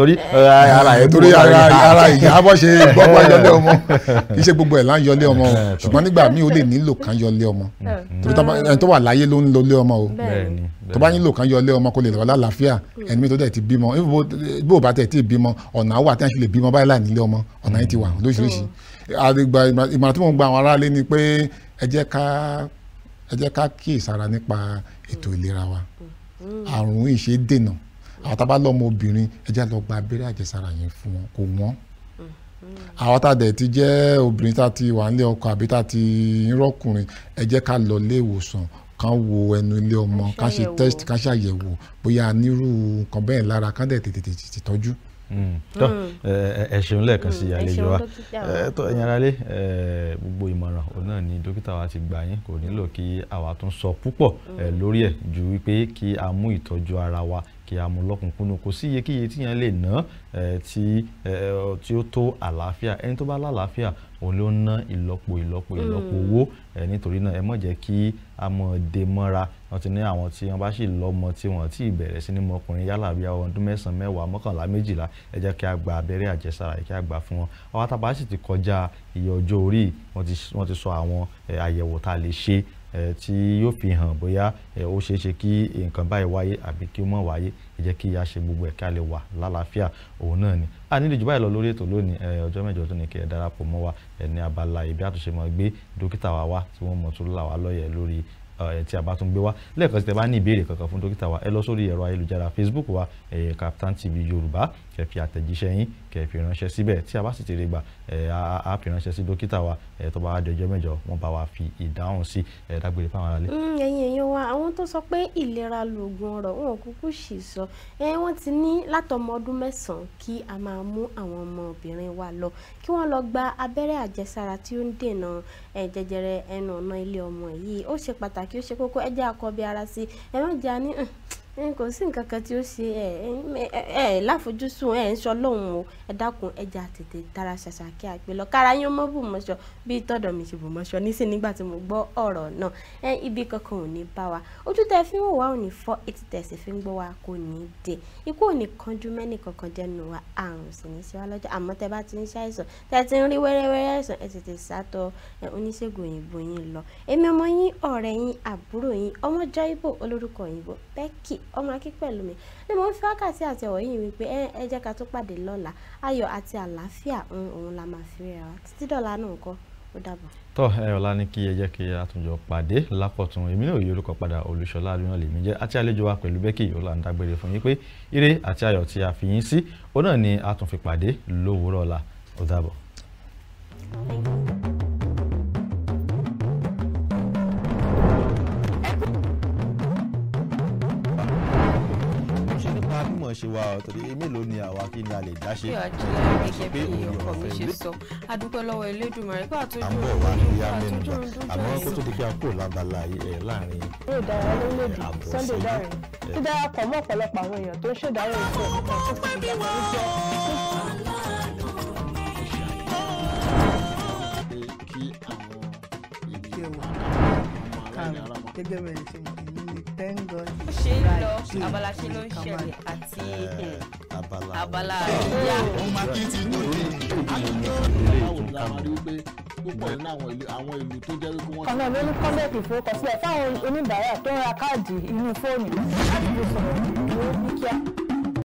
Torí
ara ìyá bọ́ ṣe gbọ́gbọ́ yọlé ọmọ, kì í ṣe gbogbo ẹ̀ la ń yọlé ọmọ o. Ṣùgbọ́n nígbà míì ó lè nílò kán yọlé ọmọ, torí ẹni tó wà láyé ló ń lọlé ọmọ o. Tó bá nílò kán yọlé ọmọ kó lè lọ lálàáfíà, ẹni mi tó dẹ̀ ti bímọ, bó bá tẹ̀ ti bímọ, ọ̀nà wà tí wọ́n ṣe lè bímọ báyìí láì nílé ọmọ, ọ̀nà yìí ti wà lóríṣiríṣi. Ìmọ̀ràn tí mo ń gba àwọn aráalé ni pé ẹ jẹ́ ká kíyèsára nípa ètò ìlera wa. Àrùn yìí ṣe é dènà. Àwọn tá a bá lọ́mọ obìnrin, ẹ jẹ́ lọ gba abẹ́rẹ́ àjẹsára yẹn fún wọn, kò wọ́n. Àwọn tá a dẹ̀ ti jẹ́ obìnrin tá a ti wà nílé ọkọ àbí tá a ti ń rọ́kùnrin, ẹ jẹ́ ká lọ ilé ìwòsàn, ká wo ẹnu ilé ọmọ, ká ṣe test, ká ṣàyẹ̀wò bóyá a nírú nǹkan bẹ́ẹ̀ lára, ká dẹ̀ tètè tọ́jú.
Tọ́ ẹ ṣeun lẹ́ẹ̀kan sí àlejò wa. Tọ́ ẹ̀yin aráalé, gbogbo ìmọ̀ràn òun náà ni dókítà wa ti gbà yín. Kò nílò kí àwa tún sọ púpọ̀ lórí ẹ̀ ju wípé kí a mú ìtọ́jú ara wa, kí a mú lọ́kùnkúndùn. Kò sí iyekíye tí yẹn lè ná tí ó tó àlàáfíà. Ẹni tó bá lálàáfíà òun ló ń ná ìlọ́po ìlọ́po ìlọ́po owó. Nítorí náà, ẹ má jẹ́ kí a mọ̀ dé mọ́ra. Wọ́n ti ní àwọn tí wọ́n bá sì lọ́mọ tí wọ́n ti bẹ̀rẹ̀ sí ní mọkùnrin, yálà bí àwọn ọdún 9, 10, 11, 12, ẹ jẹ́ kí a gba abẹ́rẹ́ àjẹsára, kí a gbà fún wọn. Àwọn tá a bá sì ti kọjá iye ọjọ́ orí, wọ́n ti sọ àwọn àyẹ̀wò tá a lè ṣe. tí yóò fi hàn bóyá ó ṣeé ṣe kí nǹkan báyìí wáyé àbí kí ó má wáyé. Ẹ jẹ́ kí a ṣe gbogbo ẹ̀ ká lè wà lálàáfíà òun náà ni. A nílò jù báyìí lọ lórí ètò lónìí. Ọjọ́ mẹ́jọ tó ní kí ẹ darapọ̀ mọ́ wa ní abala ibi àtúnṣe máa gbé dókítà wa wá tí wọ́n mọ̀ tó là wá lọ́yẹ̀ lórí tí a bá tún gbé wá. Lẹ́ẹ̀kan sí, tẹ́ bá ní ìbéèrè kankan fún dókítà wa, ẹ lọ sórí ẹ̀rọ ayélujára Facebook wa, Kaftan TV Yorùbá, kẹ́ fi àtẹ̀jíṣẹ́ yín kẹ́ fi ránṣẹ́ síbẹ̀. Tí a bá sì ti rí gbà, á fi ránṣẹ́ sí dókítà wa. Tó bá di ọjọ́ mẹ́jọ, wọ́n bá wa fi ìdáhùn sí. Dágbére fáwọn aráalé.
Ẹ̀yin èèyàn wa, àwọn tó sọ pé ìlera lògùn ọrọ̀, wọn ò kúkú sì sọ. Wọ́n ti ní látọmọ ọdún 9 kí a máa mú àwọn ọmọbìnrin wa lọ kí wọ́n lọ gba abẹ́rẹ́ àjẹsára tí ó ń dènà jẹjẹrẹ ẹnu ọ̀nà ilé ọmọ yìí. Ó ṣe pàtàkì, ó ṣe kókó. Ẹ jẹ́ àkọ́bí ara sí, ẹ má jẹ́ àní kò sí nǹkan kan tí ó ṣe ẹ láfojúsùn ẹ ń sọ lóhùn o. Ẹ dákun, ẹ jẹ́ àtètè tara ṣàṣà kí a gbé lọ kára yín mọ́ bùmọ̀ṣọ bí tọ̀dọ̀ mi ṣe bùmọ̀ṣọ nísìn nígbà tí mo gbọ́ ọ̀rọ̀ náà. Ibi kankan ò ní bá wa, ojú tẹ fi ń wò wá ò ní fọ́, etí tẹ sì fi ń gbọ́ wa kò ní dé, ikú ò ní kánjú mẹ́nì kankan jẹ́nu wa, àrùn sì ní ṣe wá lọ́jọ́. Àmọ́ tẹ bá ti ń ṣàìsàn, tẹ ti ń rí wẹ́rẹ́wẹ́rẹ́ àìsàn, ẹ tètè sátọ̀ oníṣègùn òyìnbó yín lọ. Èmi ọmọ yín, ọ̀rẹ́ yín, àbúrò yín, ọmọ Jaibo olórúkọ òyìnbó Becky ọmọ Akínpẹ̀lúmi ni mo ń fi wákàtí àti ọ̀wọ̀ yìí wípé ẹ jẹ́ ká tó pàdé lọ́la. Ayọ̀ àti àlàáfíà òun la máa fi ríra wa títí dọ̀la náà ńkọ́. Ó dàbọ̀.
Tọ́ ẹ ọ̀la ní kí ẹ jẹ́ kí a tún jọ pàdé lápọ̀tún. Èmi náà yí orúkọ padà, Olúṣọlá Adúná lèmi jẹ́, àti àlejò wa pẹ̀lú Becky ọ̀la ń dágbére fún yín pé ire àti ayọ̀ tí a fi yín sí òun náà ni a tún fi pàdé lówùúrọ̀ ọ̀la. Ó dàbọ̀.
Thank you.
Ṣe wa torí mélòó ni àwa kí ni a lè dá ṣe.
Gẹ́gẹ́ bí ọkọ mi ṣe sọ, a dúpẹ́ lọ́wọ́ Elédùmarè pé àtúntò
à ń bọ̀ wá ní amẹ́nubà, àmọ́ kó tó di pé a kúrò lábala láàrin
eré ìdárayá lórílẹ̀‐èdè Sunday Dare ti darapọ̀ mọ́ ọ̀pọ̀lọpọ̀ àwọn èèyàn tó ń ṣèdárò ikú ọ̀kan tó ti dìgbà kan jẹ́.
Kí àwọn ènìyàn
gẹ́gẹ́ bẹ́ẹ̀ ṣe mọ̀ èmi ni thank God.
Ó ṣe ń lọ abala ṣe ló ń ṣẹlẹ̀ àti abala àríyá.
Kan náà ló ní kọ́ńdẹ̀tì ìforúkọsílẹ̀ fáwọn oníbàárà tó ń ra káàdì inú fóònù láti fi sọ̀rọ̀ ní kíá.